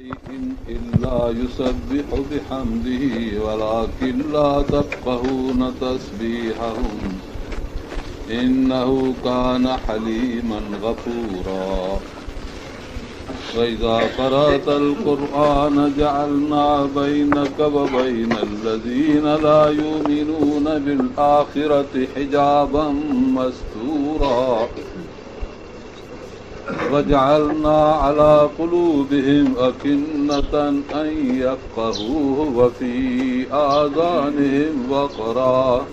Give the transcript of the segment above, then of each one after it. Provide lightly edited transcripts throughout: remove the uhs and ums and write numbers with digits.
شيء إلا يسبح بحمده ولكن لا تفقهون تسبيحهم إنه كان حليما غفورا. وإذا قرأت القرآن جعلنا بينك وبين الذين لا يؤمنون بالآخرة حجابا مستورا. وجعلنا على قلوبهم أكنة أن يفقهوه وفي آذانهم وقرا.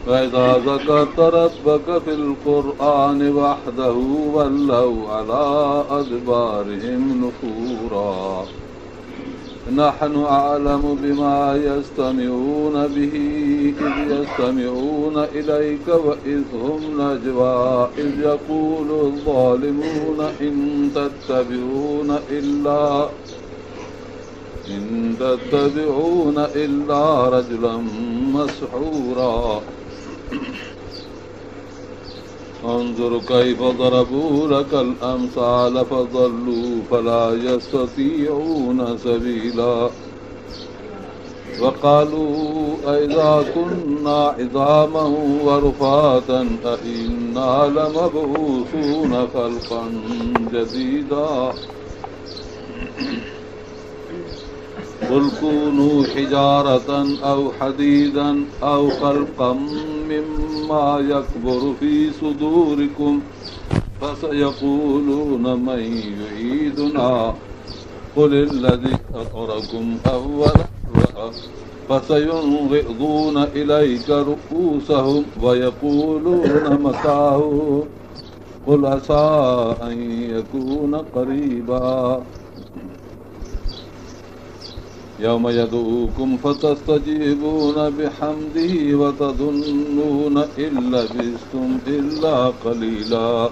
وإذا ذكرت ربك في القرآن وحده ولوا على أدبارهم نفورا. نحن أعلم بما يستمعون به إذ يستمعون إليك وإذ هم نجوى إذ يقول الظالمون إن تتبعون إلا رجلا مسحورا. انظر كيف ضربوا لك الأمثال فضلوا فلا يستطيعون سبيلا. وقالوا أئذا كنا عظاما ورفاتا أئنا لمبعوثون خلقا جديدا. قل كونوا حجارة أو حديدا أو خلقا مما يكبر في صدوركم فسيقولون من يعيدنا قل الذي فطركم أول مرة فسينغضون إليك رؤوسهم ويقولون متاه قل عسى أن يكون قريبا. يوم يدعوكم فتستجيبون بحمده وتظنون إن لبثتم إلا قليلا.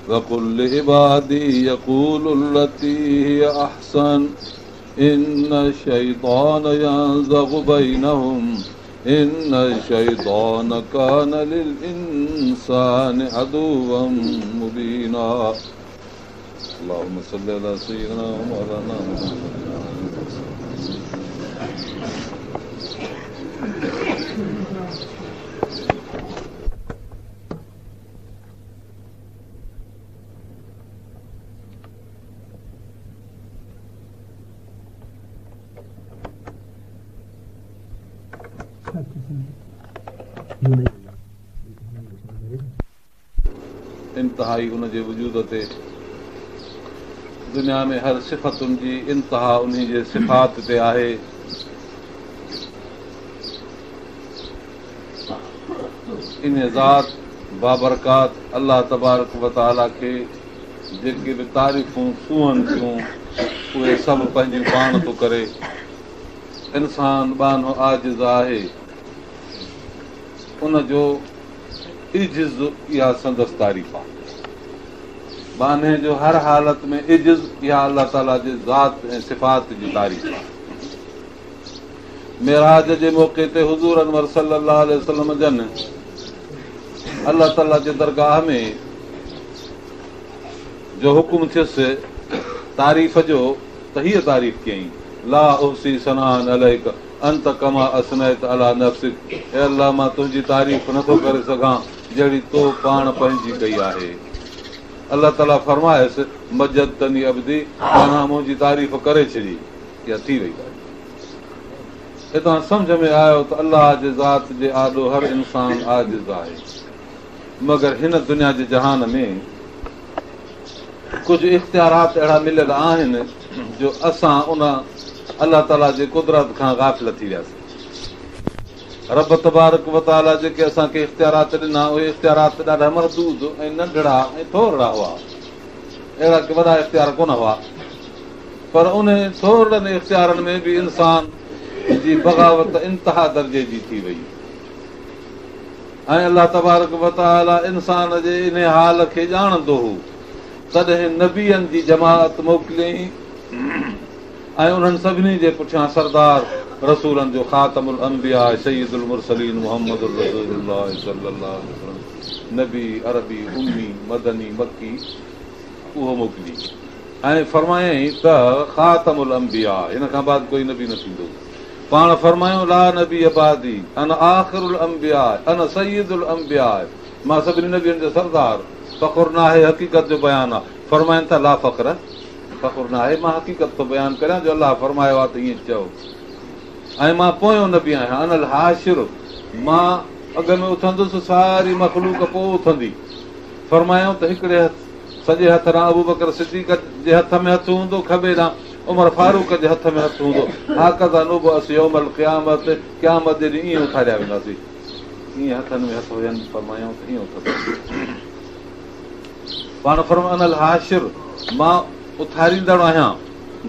وقل لعبادي يقولوا التي هي أحسن إن الشيطان ينزغ بينهم إن الشيطان كان للإنسان عدوا مبينا. اللهم صل على سيدنا ومولانا محمد. انتهائي ان جي وجود تي دنيا ۾ هر صفتن جي انتها انهي جي صفات تي آهي. ان ذات بابرڪات الله تبارڪ و تعاليٰ کي جيڪي به تعريفون سونهن ٿيون اهي سڀ پنهنجي پاڻ ٿو ڪري. انسان ٻانهو عاجز آهي، ان جو عجز اها سندس تعريف آهي. ٻانهي جو هر حالت ۾ عجز اها الله تعاليٰ جي ذات ۽ صفات جي تعريف آهي. معراج جي موقعي تي حضور انور صلي الله عليه وسلم جن الله تعاليٰ جي درگاهه ۾ جو حڪم ٿيس تعريف جو ته هيءَ تعريف ڪيائين، لا احصي ثناء عليڪ انت ڪما اثنيت علي نفسڪ. اي الله، مان تنهنجي تعريف نٿو ڪري سگهان جهڙي تو پاڻ پنهنجي ڪئي آهي. الله تعاليٰ فرمايس، مجدتني عبدي، معنيٰ منهنجي تعريف ڪري ڇڏي. اها ٿي وئي تعريف. هتان سمجهه ۾ آيو ته الله جي ذات جي آڏو هر انسان عاجز آهي، مگر هن دنيا جي جهان ۾ ڪجهه اختيارات اهڙا مليل آهن جو اسان ان الله تعاليٰ جي قدرت کان غافل ٿي وياسين. رب تبارڪ و تعاليٰ جيڪي اسان کي اختيارات ڏنا اهي اختيارات ڏاڍا محدود ۽ ننڍڙا ۽ ٿورڙا هئا، اهڙا ڪي وڏا اختيار ڪونه هئا. پر ان ٿورڙن اختيارن ۾ به انسان جي بغاوت انتها درجي جي ٿي وئي ۽ الله تبارڪ و تعاليٰ انسان جي ان حال کي ڄاڻندو هو. تڏهن نبين جي جماعت موڪليائين ۽ انهن سڀني جي پٺيان سردار رسولن جو خاتم الانبياء سيد المرسلين محمد رسول الله صلي الله عليه وسلم نبي عربي امي مدني مڪي اهو موڪلي. ۽ فرمايائين ته خاتم الانبياء هن کان بعد ڪوئي نبي نه ٿيندو. پاڻ فرمايو لا نبي بعدي انا آخر الانبياء انا سيد الانبياء مان سڀني نبين جو سردار، فخر ناهي حقيقت جو بيان آ، فرمائن ٿا لا فخر، فخر ناهي مان حقيقت ٿو بيان ڪريان جو الله فرمايو آ ته ائين چئو ۽ مان پويون نبي آهيان انا الحاشر مان اڳ ۾ اٿندس ساري مخلوق پوء اٿندي فرمايائون ته هڪڙي سڄي هٿ ڏانهن ابوبڪر صديق جي هٿ ۾ هٿ هوندو، کٻي ڏانهن عمر فاروق جي هٿ ۾ هٿ هوندو. هڪذا نبعث يوم القيامة قيامت جي ڏينهن ائين اٿاريا وينداسين. ائين هٿن ۾ هٿ هجن، فرمايائون ته ائين اٿنداسين. پاڻ فرمايو انا الحاشر مان اٿاريندڙ آهيان،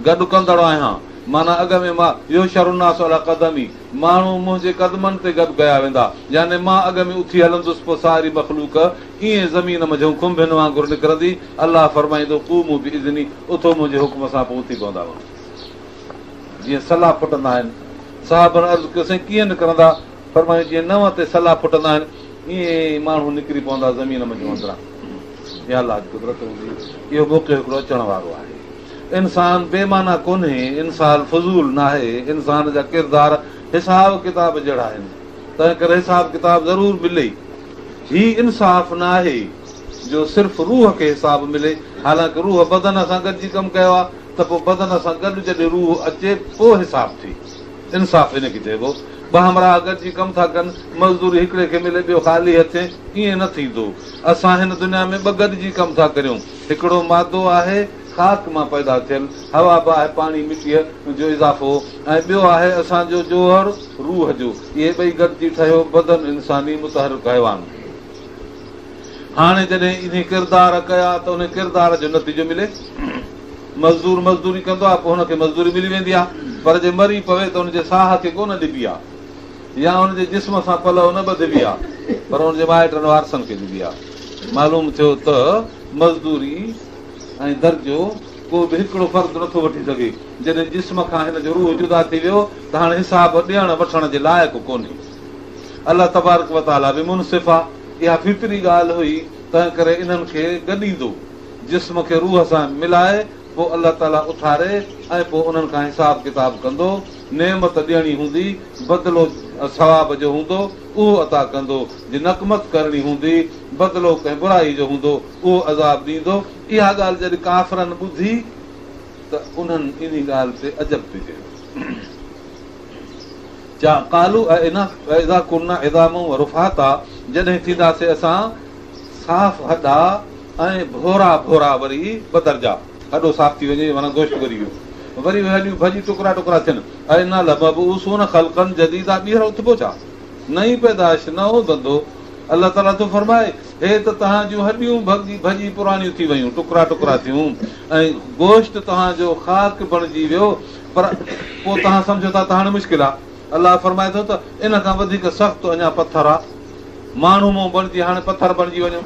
گڏ ڪندڙ آهيان، معنيٰ اڳ ۾ مان يحشر الناس علي قدمي ماڻهو منهنجي قدمن تي گڏ ڪيا ويندا، يعني مان اڳ ۾ اٿي هلندس پوء ساري مخلوق ائين زمين منجهئون کنڀين وانگر نڪرندي، الله فرمائيندو، قوموا باذني، اٿو منهنجي حڪم سان پوء اٿي پوندا ماڻهو جيئن سلا ڦٽندا آهن. صحابن عرض ڪيو، سائين ڪيئن نڪرندا؟ فرمايو، جيئن نون تي سلا ڦٽندا آهن، ائين ئي ماڻهو نڪري پوندا زمين منجهئون اندران. اها الله جي قدرت هوندي. اهو موقعو هڪڙو اچڻ وارو آهي. انسان بي معنيٰ ڪونهي، انسان فضول ناهي، انسان جا ڪردار حساب ڪتاب جهڙا آهن، تنهنڪري حساب ڪتاب ضرور ملي. هي انصاف نه آهي جو صرف روح کي حساب ملي، حالانڪ روح بدن سان گڏجي ڪم ڪيو آهي ته پوء بدن سان گڏ جڏهن روح اچي پوء حساب ٿئي. انصاف ان کي چئبو. ٻه همراهه گڏجي ڪم ٿا ڪن، مزدوري هڪڙي کي ملي ٻيو خالي هٿين، ائين نه ٿيندو. اسان هن دنيا ۾ ٻه گڏجي ڪم ٿا ڪريون، هڪڙو مادو آهي خاڪ مان پيدا ٿيل، هوا، باهه، پاڻي، مٽيء جو اضافو ۽ ٻيو آهي اسان جو جوهر روح جو. اهي ٻئي گڏجي ٺهيو بدن انساني متحرڪ حيوان. هاڻي جڏهن انهي ڪردار ڪيا ته انهي ڪردار جو نتيجو ملي. مزدور مزدوري ڪندو آهي پوء هن کي مزدوري ملي ويندي آهي پر جي مري پوي ته ان جي ساهه کي ڪونه ڏبي آهي يا ان جي جسم سان پلئه نه ٻڌبي آهي پر ان جي مائٽن وارثن کي ڏبي آهي. معلوم ٿيو ته مزدوري ۽ درجو ڪو به هڪڙو فرد نٿو وٺي سگهي. جڏهن جسم کان هن جو روح جدا ٿي ويو ته هاڻي حساب ڏيڻ وٺڻ جي لائق ڪونهي. الله تبارڪ وتعاليٰ به منصف آ، اها فطري ڳالهه هئي، تنهنڪري انهن کي گڏيندو، جسم کي روح سان ملائي پوء الله تعاليٰ اٿاري ۽ پوء انهن کان حساب ڪتاب ڪندو، نعمت ڏيڻي هوندي، بدلو ثواب جو هوندو، اهو عطا ڪندو، جي نقمت ڪرڻي هوندي، بدلو ڪنهن برائي جو هوندو، اهو عذاب ڏيندو. اها ڳالهه جڏهن ڪافرن ٻڌي ته انهن انهي ڳالهه تي عجب پئي ڪيو. چا قالوا ائذا ڪنا عظاما ورفاتا جڏهن ٿينداسين اسان صاف هڏا ۽ ڀورا ڀورا وري ٻه درجا هڏو صاف ٿي وڃي معنيٰ گوشت ڳري ويو وري اهي هڏيون ڀڄي ٽڪرا ٽڪرا ٿين ائنا لمبعوثون خلقا جديدا ٻيهر اٿبو ڇا؟ نئين پيدائش، نئون ڌنڌو، الله تعاليٰ ٿو فرمائي، هي ته توهان جون هڏيون ڀڳي ڀڄي پراڻيون ٿي ويون، ٽڪرا ٽڪرا ٿيون ۽ گوشت توهان جو خاڪ بڻجي ويو، پر پوء توهان سمجهو ٿا ته هاڻي مشڪل آهي. الله فرمائي ٿو ته ان کان وڌيڪ سخت اڃا پٿر آهي. ماڻهو مئو بڻجي هاڻي پٿر بڻجي وڃو،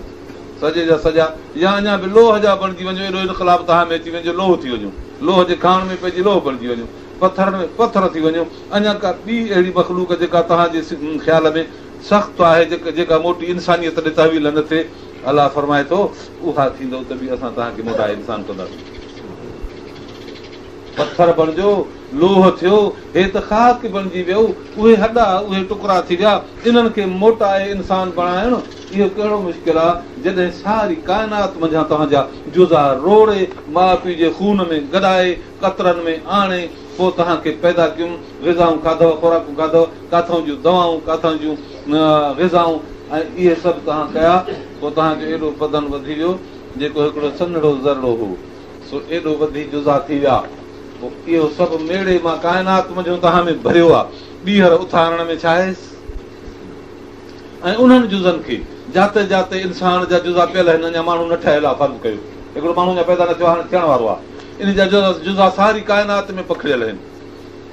سڄي جا سڄا، يا اڃا به لوهه جا بڻجي وڃو، ايڏو انقلاب توهان ۾ اچي وڃي جو لوهه ٿي وڃو، لوهه جي کاڻ ۾ پئجي لوهه بڻجي وڃو. پٿرن ۾ پٿر ٿي وڃو، اڃا ڪا ٻي اهڙي مخلوق جيڪا توهان جي خيال ۾ سخت آهي، جيڪا موٽي انسانيت ڏي تحويل نه ٿئي، الله فرمائي ٿو، اها ٿيندؤ ته به اسان توهان کي موٽائي انسان ڪنداسين. پٿر بڻجو، لوهه ٿيو، هي ته خاڪ بڻجي ويو، اهي هڏا، اهي ٽڪرا ٿي ويا، انهن کي موٽائي انسان بڻائڻ، اهو ڪهڙو مشڪل آ، جڏهن ساري ڪائنات منجهان توهان جا جزا روڙي، ماء پيء جي خون ۾ گڏائي، قطرن ۾ آڻي پوء توهان کي پيدا ڪيم، غذائون کاڌؤ، خوراڪون کاڌؤ، ڪاٿئون جون دوائون، ڪاٿئون جون غذائون ۽ اهي سڀ توهان ڪيا، پوء توهان جو ايڏو بدن وڌي ويو، جيڪو هڪڙو سنهڙو ذرڙو هو، سو ايڏو وڌي جزا ٿي ويا، پوء اهو سڀ ميڙي مان ڪائنات منجهون توهان ۾ ڀريو آ، ٻيهر اٿارڻ ۾ ڇاهي؟ ۽ انهن جزن کي، جاتي جاتي انسان جا جزا پيل آهن، اڃا ماڻهو نه ٺهيل آهي، فرض ڪيو هڪڙو ماڻهو اڃا پيدا نه ٿيو آهي، هاڻي ٿيڻ وارو آهي، ان جا جزا ساري ڪائنات ۾ پکڙيل آهن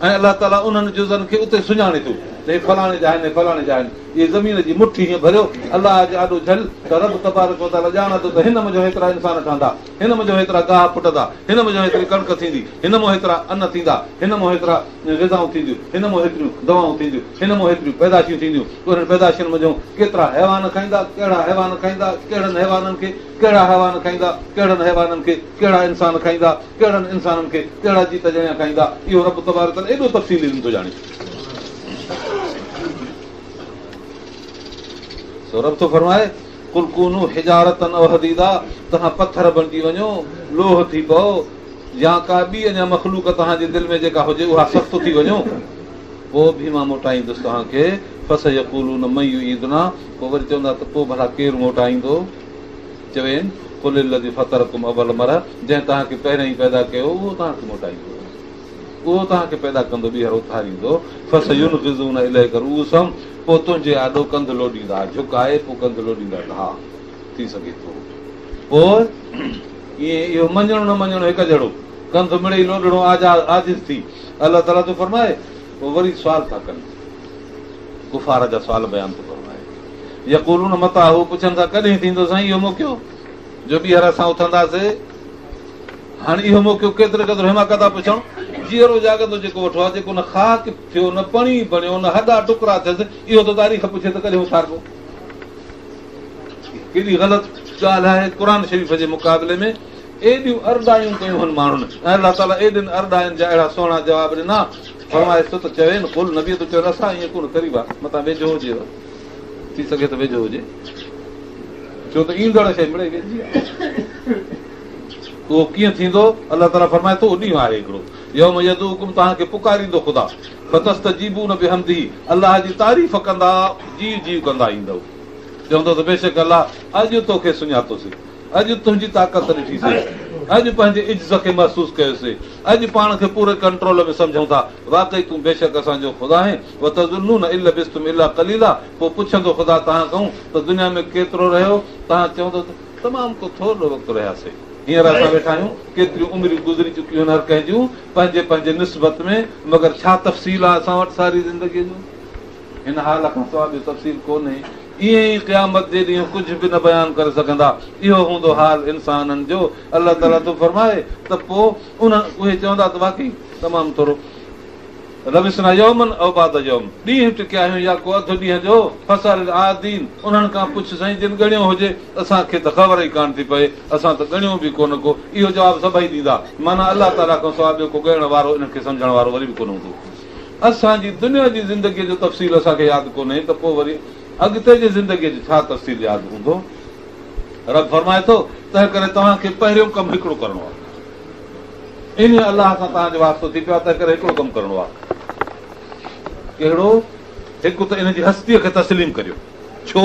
۽ الله تعاليٰ انهن جزن کي اتي سڃاڻي ٿو، ته هي فلاڻي جا آهن هي فلاڻي جا آهن. اهي زمين جي مٺ هيئن ڀريو الله جي آڏو جهل ته رب تبارڪ وتعاليٰ ڄاڻندو ته هن منجهون هيترا انسان ٺهندا، هن منجهون هيترا گاهه ڦٽندا، هن منجهون هيتري ڪڻڪ ٿيندي، هن مون هيترا ان ٿيندا، هن مون هيترا غذائون ٿينديون، هن مون هيتريون دوائون ٿينديون، هن مون هيتريون پيدائشيون ٿينديون، انهن پيدائشين منجهون ڪيترا حيوان کائيندا، ڪهڙا حيوان کائيندا، ڪهڙن حيوانن کي ڪهڙا حيوان کائيندا، ڪهڙن حيوانن کي ڪهڙا انسان کائيندا، ڪهڙن انسانن کي ڪهڙا جيت جڻيا کائيندا، اهو رب تبارڪ وتعاليٰ ايڏو تفصيلي علم ٿو ڄاڻي. سو رب ٿو فرمائي، قل ڪونوا حجارة او حديدا توهان پٿر بڻجي وڃو، لوهه ٿي پئو يا ڪا ٻي اڃا مخلوق توهان جي دل ۾ جيڪا هجي اها سخت ٿي وڃو، پوء به مان موٽائيندس توهان کي، فسيقولون من يعيدنا پوء وري چوندا ته پوء ڀلا ڪير موٽائيندو؟ چوين، قل الذي فطرڪم اول مره جنهن توهان کي پهريائين پيدا ڪيو اهو توهان کي موٽائيندو. اهو توهان کي پيدا ڪندو ٻيهر اٿاريندو، فسينغضون اليڪ رؤوسهم پوء تنهنجي آڏو ڪنڌ لوڏيندا، جهڪائي پوء ڪنڌ لوڏيندا ته ها ٿي سگهي ٿو. پوء ائين اهو مڃڻ نه مڃڻ هڪ جهڙو، ڪنڌ مڙئي لوڏڻو عاجز ٿي. الله تعاليٰ ٿو فرمائي پوء وري سوال ٿا ڪن، ڪفار جا سوال بيان ٿو فرمائي، يقولون متيٰ هو پڇن ٿا ڪڏهن ٿيندو سائين اهو موقعو جو ٻيهر اسان اٿنداسي. هاڻي اهو موقعو ڪيتري قدر حماقت آ پڇڻ، جيئرو جاڳندو جيڪو ويٺو آ، جيڪو نه خاڪ ٿيو، نه پڻي بڻيو، نه هڏا ٽڪرا ٿيس، اهو ٿو تاريخ پڇي ته ڪڏهن اٿاربو؟ ڪيڏي غلط ڳالهه آهي، قرآن شريف جي مقابلي ۾ ايڏيون ارڏايون ڪيون هن ماڻهن ۽ الله تعاليٰ ايڏين ارڏاين جا اهڙا سهڻا جواب ڏنا، فرمائيس ٿو ته چوين، قل نبي ٿو چوين عسيٰ ان يڪون قريبا متان ويجهو هجيو. ٿي سگهي ته ويجهو هجي، ڇو ته ايندڙ شيء مڙئي ويجهي آهي. اهو ڪيئن ٿيندو؟ الله تعاليٰ فرمائي ٿو، اهو ڏينهن آهي هڪڙو، يوم يدعوڪم توهان کي پڪاريندو خدا، فتستجيبون بحمده الله جي تعريف ڪندا جيء جيء ڪندا ايندؤ. چوندو ته بيشڪ الله اڄ توکي سڃاتوسين. اڄ تنهنجي طاقت ڏٺيسين، اڄ پنهنجي عجز کي محسوس ڪيوسين، اڄ پاڻ کي پوري ڪنٽرول ۾ سمجهون ٿا، واقعي تون بيشڪ اسان جو خدا آهين، وتظنون ان لبثتم الا قليلا پوء پڇندو خدا توهان کان ته دنيا ۾ ڪيترو رهيو، توهان چوندؤ ته تمام ڪو ٿورڙو وقت رهياسين، هينئر اسان ويٺا آهيون، ڪيتريون عمريون گذري چڪيون آهن هر ڪنهن جون پنهنجي پنهنجي نسبت ۾، مگر ڇا تفصيل آهي اسان وٽ ساري زندگيء جو؟ هن حال کان سواء ٻيو تفصيل ڪونهي. ائين ئي قيامت جي ڏينهن ڪجهه به نه بيان ڪري سگهندا. اهو هوندو حال انسانن جو. الله تعاليٰ ٿو فرمائي ته پوء انهن، اهي، چوندا ته واقعي تمام ٿورو لبثنا يوما او بعض يوم ڏينهن ٽڪيا آهيون يا ڪو اڌ ڏينهن جو فاسئل العادين انهن کان پڇ سائين جن ڳڻيو هجي اسان کي ته خبر ئي ڪانه ٿي پئي اسان ته ڳڻيو به ڪونه ڪو اهو جواب سڀئي ڏيندا معنيٰ الله تعاليٰ کان سواء ٻيو ڪو ڳڻڻ وارو انهن کي سمجهڻ وارو وري به ڪونه هوندو. اسان جي دنيا جي زندگيء جو تفصيل اسان کي ياد ڪونهي ته پوء وري اڳتي جي زندگيء جو ڇا تفصيل ياد هوندو؟ رب فرمائي ٿو، تنهنڪري توهان کي پهريون ڪم هڪڙو ڪرڻو آهي. انهيء الله سان توهان جو واسطو ٿي پيو آهي، تنهنڪري هڪڙو ڪم ڪرڻو آهي. ڪهڙو؟ هڪ ته ان جي هستيء کي تسليم ڪريو. ڇو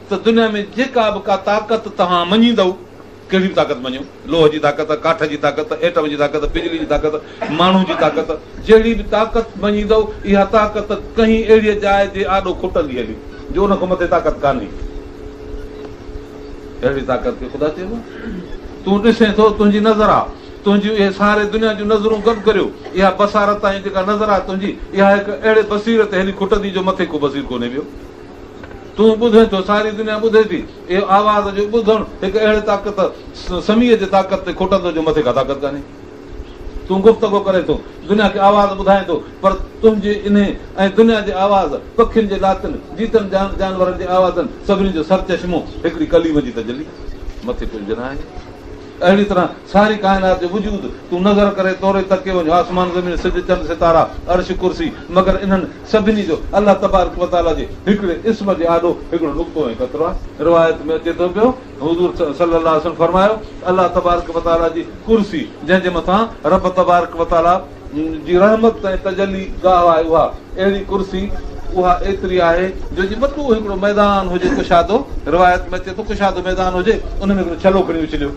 ته دنيا ۾ جيڪا به ڪا طاقت توهان مڃيندؤ، ڪهڙي به طاقت مڃو، لوهه جي طاقت، ڪاٺ جي طاقت، ايٽم جي طاقت، بجلي جي طاقت، ماڻهو جي طاقت، جهڙي به طاقت مڃيندؤ، اها طاقت ڪنهن اهڙيء جاء جي آڏو کٽندي هلي، جو ان کان مٿي طاقت ڪانهي. اهڙي طاقت کي خدا چئبو آهي. تون ڏسين ٿو، تنهنجي نظر آ، تنهنجيون اهي ساري دنيا جون نظرون گڏ ڪريو، اها بصارت تائين جيڪا نظر آ تنهنجي، اها هڪ اهڙي بصير تي هلي کٽندي جو مٿي ڪو بصير ڪونهي ٻيو. تون ٻڌين ٿو، ساري دنيا ٻڌي ٿي. اهو آواز جو ٻڌڻ هڪ اهڙي طاقت، سميع جي طاقت تي کٽندو جو مٿي ڪا طاقت ڪانهي. تون گفتگو ڪرين ٿو، دنيا کي آواز ٻڌائين ٿو، پر تنهنجي انهي ۽ دنيا جي آواز، پکين جي لاتين، جيتن جانورن جي آوازن، سڀني جو سرچشمو هڪڙي ڪليم جي تجلي، مٿي ڪجهه به ناهي. اهڙي طرح ساري ڪائنات جو وجود تون نظر ڪري توري تڪي وڃ، آسمان زمين سج چنڊ ستارا عرش ڪرسي مگر انهن سڀني جو الله تبارڪ وتعاليٰ جي هڪڙي اسم جي آڏو هڪڙو نقطو ۽ قطرو آهي. روايت ۾ اچي ٿو پيو حضور صلي الله عليه وسلم فرمايو ته الله تبارڪ وتعاليٰ جي ڪرسي جنهن جي مٿان رب تبارڪ وتعاليٰ جي رحمت ۽ تجلي گاهه آهي اها اهڙي ڪرسي اها ايتري آهي جو جي وڏو هڪڙو ميدان هجي ڪشادو روايت ۾ اچي ٿو ڪشادو ميدان هجي ان ۾ هڪڙو ڇلو کڻي اڇليو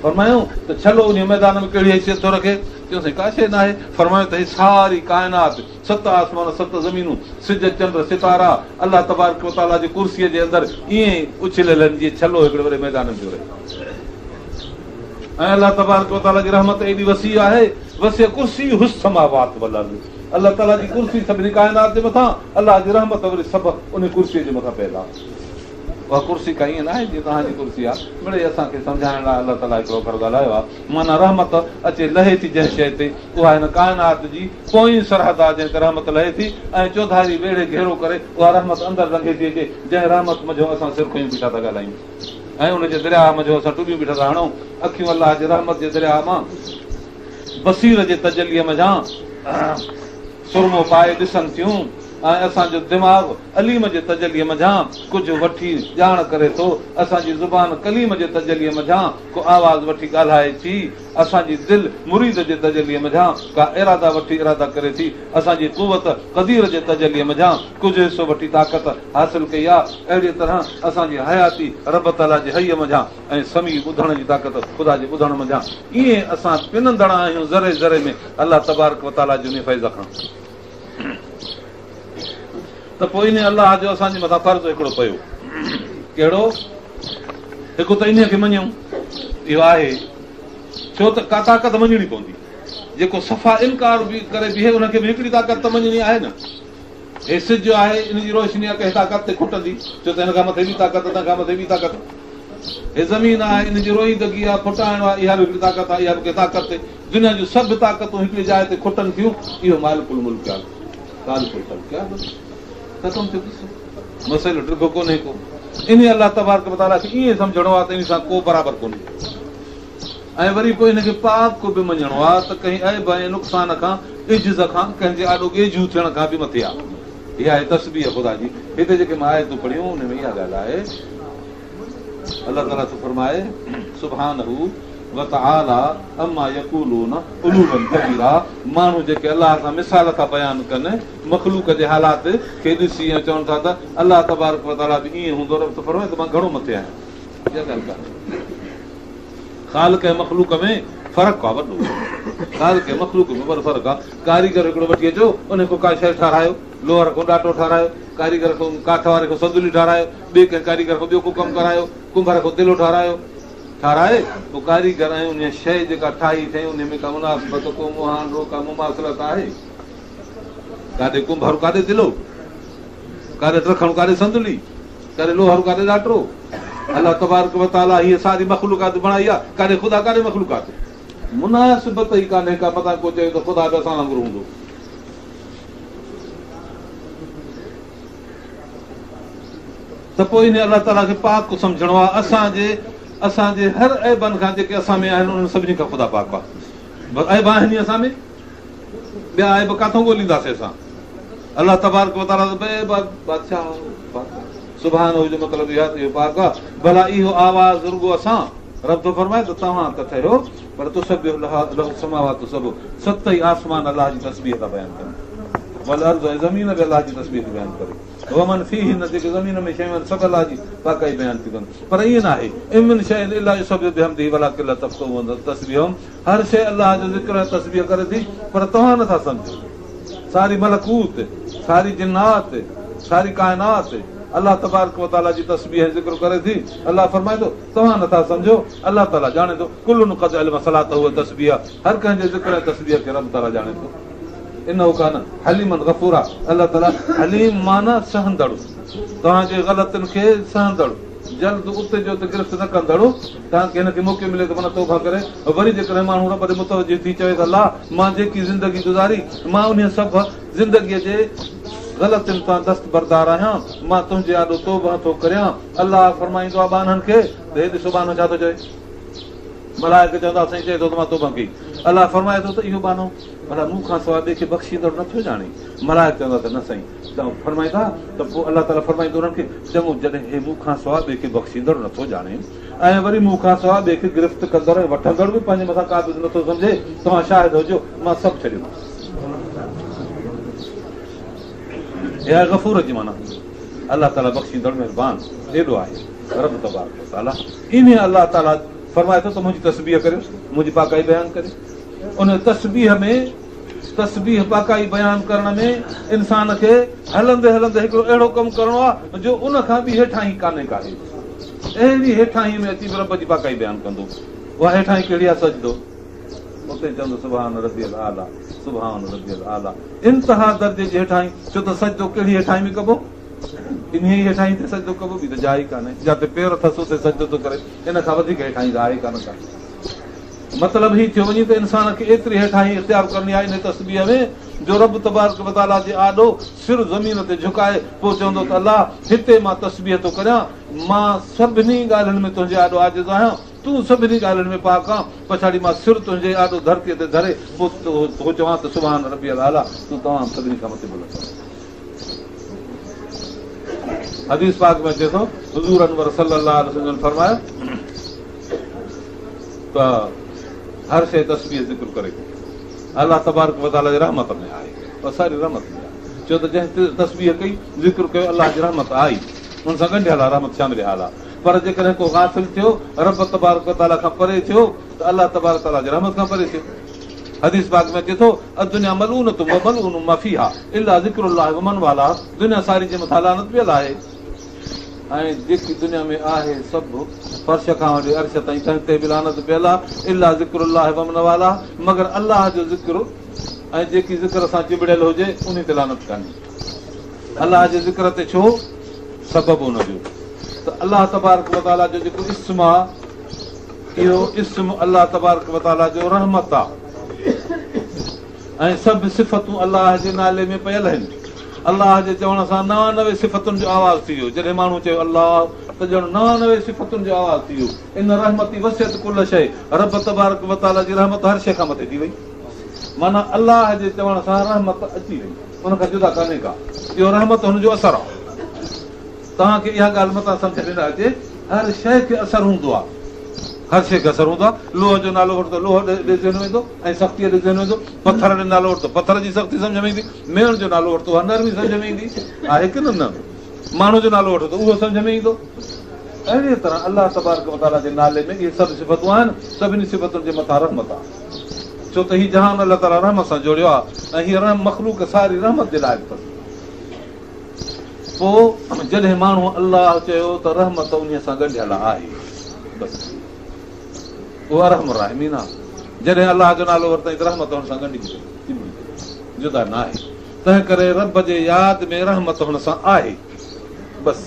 فرمايو ته ڇلو ان ميدان ۾ ڪهڙي حيثيت ٿو رکي؟ چيو سائين ڪا شيء ناهي. فرمايو ته هي ساري ڪائنات، ست آسمان ست زمينون، سج چنڊ ستارا الله تبارڪ وتعاليٰ جي ڪرسيء جي اندر ائين اڇليل آهن جيئن ڇلو هڪڙي وڏي ميدان ۾ پيو رهي. ۽ الله تبارڪ وتعاليٰ جي رحمت ايڏي وسيع آهي، وسع ڪرسيه السماوات والارض. الله تعاليٰ جي ڪرسي سڀني ڪائنات جي مٿان، الله جي رحمت وري سڀ انهي ڪرسيء جي مٿان پيل آهي. اها ڪرسي ڪا ائين ناهي جيئن توهان جي ڪرسي آهي، مڙئي اسان کي سمجهائڻ لاء الله تعاليٰ هڪڙو اکر ڳالهايو آهي. معنيٰ رحمت اچي لهي ٿي جنهن شيء تي، اها هن ڪائنات جي پوئين سرحد آهي جنهن تي رحمت لهي ٿي ۽ چوڌاري ويڙهي گهيرو ڪري اها رحمت اندر لنگهي ٿي اچي، جنهن رحمت منجهون اسان سر کنيون بيٺا ٿا ڳالهايون ۽ ان جي درياهه منجهون اسان ٽٻيون بيٺا ٿا هڻون. اکيون الله جي رحمت جي درياهه مان بصير جي تجليء منجهان سرمو پائي ڏسن ٿيون ۽ اسان جو دماغ عليم جي تجليء منجهان ڪجهه وٺي ڄاڻ ڪري ٿو، اسان جي زبان ڪليم جي تجليء منجهان ڪو آواز وٺي ڳالهائي ٿي، اسان جي دل مريد جي تجليء منجهان ڪا ارادا وٺي ارادا ڪري ٿي، اسان جي قوت قدير جي تجليء منجهان ڪجهه حصو وٺي طاقت حاصل ڪئي آ، اهڙيء طرح اسان جي حياتي رب تعاليٰ جي حيّ منجهان ۽ سميع ٻڌڻ جي طاقت خدا جي ٻڌڻ منجهان ائين اسان پنندڙ آهيون ذري ذري ۾ الله تبارڪ وتعاليٰ جي انهي فيض کان ته پوء انهي الله جو اسان جي مٿان فرض هڪڙو پيو ڪهڙو؟ هڪ ته انهي کي مڃيون اهو آهي ڇو ته ڪا طاقت مڃڻي پوندي جيڪو صفا انڪار به ڪري بيهي ان کي به هڪڙي طاقت ته مڃڻي آهي نه هي سج آهي ان جي روشني آهي ڪنهن طاقت تي کٽندي ڇو ته هن کان مٿي ٻي طاقت تنهن کان مٿي ٻي طاقت هي زمين آهي ان جي روئيدگي آهي ڦٽائڻ آهي اها به هڪڙي طاقت آهي اها به ڪنهن طاقت تي دنيا جون سڀ طاقتون هڪڙي جاء تي کٽن ٿيون اهو مالڪ الملڪ آهي خالق الخلق آهي بس ختم ٿيو قصو مسئلو ڊگهو ڪونهي ڪو انهي الله تبارڪ وتعاليٰ کي ائين سمجهڻو آهي ته ان سان ڪو برابر ڪونهي ۽ وري پوء ان کي پاڪ به مڃڻو آهي ته ڪنهن عيب ۽ نقصان کان عجز کان ڪنهن جي آڏو ڳيجهو ٿيڻ کان به مٿي آهي اها آهي تسبيح خدا جي هتي جيڪي مان آيتون پڙهيون ان ۾ اها ڳالهه آهي الله تعاليٰ ٿو فرمائي سبحانه وتعاليٰ عما يقولون علوا ڪبيرا ماڻهو جيڪي الله سان مثال ٿا بيان ڪن مخلوق جي حالات کي ڏسي ۽ چون ٿا ته الله تبارڪ وتعاليٰ به ائين هوندو رب ٿو فرمائي ته مان گهڻو مٿي آهيان اها ڳالهه ڪانهي خالق ۽ مخلوق ۾ فرق آهي وڏو خالق ۽ مخلوق ۾ وڏو فرق آهي ڪاريگر هڪڙو وٺي اچو ان کان ڪا شيء ٺهرايو لوهر کان ڏاٽو ٺهرايو ڪاريگر کان ڪاٺ واري کان صندلي ٺهرايو ٻئي ڪنهن ڪاريگر کان ٻيو ڪو ڪم ڪرايو ڪنڀر کان دلو ٺهرايو ٺهرائي، پوء ڪاريگر ۽ انهيء شيء جيڪا ٺاهي اٿئين، انهيء ۾ ڪا مناسبت، ڪو مهانڊو، ڪا مماثلت آهي؟ ڪاڏي ڪنڀر، ڪاڏي دلو، ڪاڏي ڊکڻ، ڪاڏي صندلي، ڪاڏي لوهر، ڪاڏي ڏاٽو. الله تبارڪ و تعاليٰ هيء ساري مخلوقات بڻائي آهي، ڪاڏي خدا، ڪاڏي مخلوقات. مناسبت ئي ڪانهي ڪا، متان ڪو چوي ته خدا به اسان وانگر هوندو. ته پوء انهيء الله تعاليٰ کي پاڪ سمجهڻو آهي، اسان جي اسان جي هر عيبن کان جيڪي اسان ۾ آهن انهن سڀني کان خدا پاڪ آهي. بس عيب آهن ئي اسان ۾، ٻيا عيب ڪاٿون ڳولينداسين اسان؟ الله تبارڪ وتعاليٰ ته بي عيب بادشاهه پاڪ آهي. سبحانه جو مطلب اهو آهي ته اهو پاڪ آهي. ڀلا اهو آواز رڳو اسان؟ رب ٿو فرمائي ته توهان ته ٺهيو پر تسبح له السماوات السبع ست ئي آسمان الله جي تسبيح ٿا بيان ڪن والارض ۽ زمين به الله جي تسبيح ٿي بيان ڪري ومن فيهن جيڪي زمين ۾ شيون آهن سڀ الله جي پاڪائي بيان ٿيون ڪن پر ائين ناهي ان من شيء الا يسبح بحمده ولڪن لا تفقهون تسبيحهم هر شيء الله جو ذڪر ۽ تسبيح ڪري ٿي پر توهان نٿا سمجهو ساري ملڪوت ساري جنات ساري ڪائنات الله تبارڪ وتعاليٰ جي تسبيح ۽ ذڪر ڪري ٿي الله فرمائي ٿو توهان نٿا سمجهو الله تعاليٰ ڄاڻي ٿو ڪل قد علم صلاته وتسبيحه هر ڪنهن جي ذڪر ۽ تسبيح کي رب تعاليٰ ڄاڻي ٿو انه ڪان حليما غفورا الله تعاليٰ حليم معنيٰ سهندڙ، توهان جي غلطين کي سهندڙ، جلد اتي جو اتي گرفت نه ڪندڙ، تان ڪه هن کي موقعو ملي ته معنيٰ توبه ڪري، وري جيڪڏهن ماڻهو رب ڏي متوجه ٿي چوي ته الله مان جيڪي زندگي گذاري مان انهيء سڀ زندگيء جي غلطين تان دستبردار آهيان، مان تنهنجي آڏو توبه ٿو ڪريان، الله فرمائيندو آهي ٻانهن کي ته هي ڏسو ٻانهو ڇا ٿو چوي؟ ملائڪ چوندا سائين چئي ٿو ته مان توبه ڪئي، الله فرمائي ٿو ته اهو ٻانهو. ڀلا مون کان سواء ٻئي کي بخشيندڙ نه ٿو ڄاڻي؟ ملائڪ چوندا ته نه سائين. ته فرمائيندا ته پوء الله تعاليٰ فرمائيندو انهن کي، چڱو جڏهن هي مون کان سواء ٻئي کي بخشيندڙ نه ٿو ڄاڻي ۽ وري مون کان سواء ٻئي کي گرفت ڪندڙ ۽ وٺندڙ به پنهنجي مٿان قابض نه ٿو سمجهي، توهان شاهد هجو، مان سڀ ڇڏيومانس. اها آهي غفور جي معنيٰ. الله تعاليٰ بخشيندڙ مهربان ايڏو آهي. رب تبارڪ وتعاليٰ انهيء الله تعاليٰ فرمائي ٿو ته منهنجي تسبيح ڪريو، منهنجي پاڪائي بيان ڪريو. ان تسبيح ۾، تسبيح پاڪائي بيان ڪرڻ ۾، انسان کي هلندي هلندي هڪڙو اهڙو ڪم ڪرڻو آهي جو ان کان به هيٺاهين ڪانهي ڪا اهڙي هيٺاهين ۾ اچي به رب جي پاڪائي بيان ڪندو. اها هيٺاهين ڪهڙي آهي؟ سجدو. اتي چوندو سبحان ربي الاعليٰ سبحان ربي الاعليٰ انتها درجي جي هيٺاهين، ڇو ته سجدو ڪهڙي هيٺاهين ۾ ڪبو؟ انهيء ئي هيٺاهين تي سجدو ڪبو، ٻي ته جاء ئي ڪانهي، جاتي پير اٿس اتي سجدو ٿو ڪري، ان کان وڌيڪ هيٺاهين ته آهي ڪانه ڪا. مطلب هي ٿيو وڃي ته انسان کي ايتري هيٺاهين اختيار ڪرڻي آهي انهيء تسبيح ۾ جو رب تبارڪ وتعاليٰ جي آڏو سر زمين تي جهڪائي پوء چوندو ته الله هتي مان تسبيح ٿو ڪريان، مان سڀني ڳالهين ۾ تنهنجي آڏو عاجز آهيان، تون سڀني ڳالهين ۾ پاڪ آن، پڇاڙي مان سر تنهنجي آڏو ڌرتيء تي ڌري پوء ٿو چوان ته سبحان ربي الاعليٰ، تون تمام سڀني کان مٿي بلند آهين. حديث پاڪ ۾ اچي ٿو، حضور انور صلي الله عليه وسلم جن فرمايو ته هر شيء تسبيح ذڪر ڪري ٿي، الله تبارڪ وتعاليٰ جي رحمت ۾ آهي، اها ساري رحمت ۾ آهي، ڇو ته جنهن تسبيح ڪئي، ذڪر ڪيو، الله جي رحمت آئي، ان سان ڳنڍيل آهي، رحمت شامل حال آهي. پر جيڪڏهن ڪو غافل ٿيو، رب تبارڪ وتعاليٰ کان پري ٿيو ته الله تبارڪ وتعاليٰ جي رحمت کان پري ٿيو. حديث پاڪ ۾ اچي ٿو، الدنيا ملعونة وملعون ما فيها الا ذڪر الله ومن والاه دنيا ساري جي مٿان لعنت پيل آهي ۽ جيڪي دنيا ۾ آهي سڀ فرش کان وٺي عرش تائين تنهن تي به لعنت پيل آهي الا ذڪر الله ومن والاه مگر الله جو ذڪر ۽ جيڪي ذڪر سان چنبڙيل هجي انهي تي لعنت ڪانهي. الله جي ذڪر تي ڇو؟ سبب ان جو ته الله تبارڪ وتعاليٰ جو جيڪو اسم آ اهو اسم الله تبارڪ وتعاليٰ جو رحمت آ ۽ سڀ صفتون الله جي نالي ۾ پيل آهن. الله جي چوڻ سان 99 صفتن جو آواز ٿي ويو. جڏهن ماڻهو چيو الله ته ڄڻ 99 صفتن جو آواز ٿي ويو. ان رحمتي وسعت ڪل شيء رب تبارڪ وتعاليٰ جي رحمت هر شيء کان مٿي ٿي وئي. معنيٰ الله جي چوڻ سان رحمت اچي وئي. ان کان جدا ڪانهي ڪا. اهو رحمت هن جو اثر آهي. توهان کي اها ڳالهه متان سمجهه ۾ نه اچي، هر شيء کي اثر هوندو آهي. هر شيء کي اثر هوندو آهي. لوهه جو نالو وٺ ته لوهه ڏي ذهن ويندو ۽ سختيء ڏي ذهن ويندو. پٿر جو نالو وٺ ته پٿر جي سختي سمجهه ۾ ايندي. ميڻ جو نالو وٺ ته اها نرمي سمجهه ۾ ايندي. آهي ڪي نه نه؟ ماڻهو جو نالو وٺ ته اهو سمجهه ۾ ايندو. اهڙيء طرح الله تبارڪ وتعاليٰ جي نالي ۾ اهي سڀ صفتون آهن. سڀني صفتن جي مٿان رحمت آهي. ڇو ته هي جهان الله تعاليٰ رحمت سان جوڙيو آهي ۽ هيء رحم مخلوق ساري رحمت جي لائق اٿس. پوء جڏهن ماڻهوء الله چيو ته رحمت انهيء سان ڳنڍيل آهي. بس اهو ارحم الراحمين آهي. جڏهن الله جو نالو ورتائين ته رحمت هن سان ڳنڍجي وئي، چنبڙي وئي، جدا ناهي. تنهن ڪري رب جي ياد ۾ رحمت هن سان آهي. بس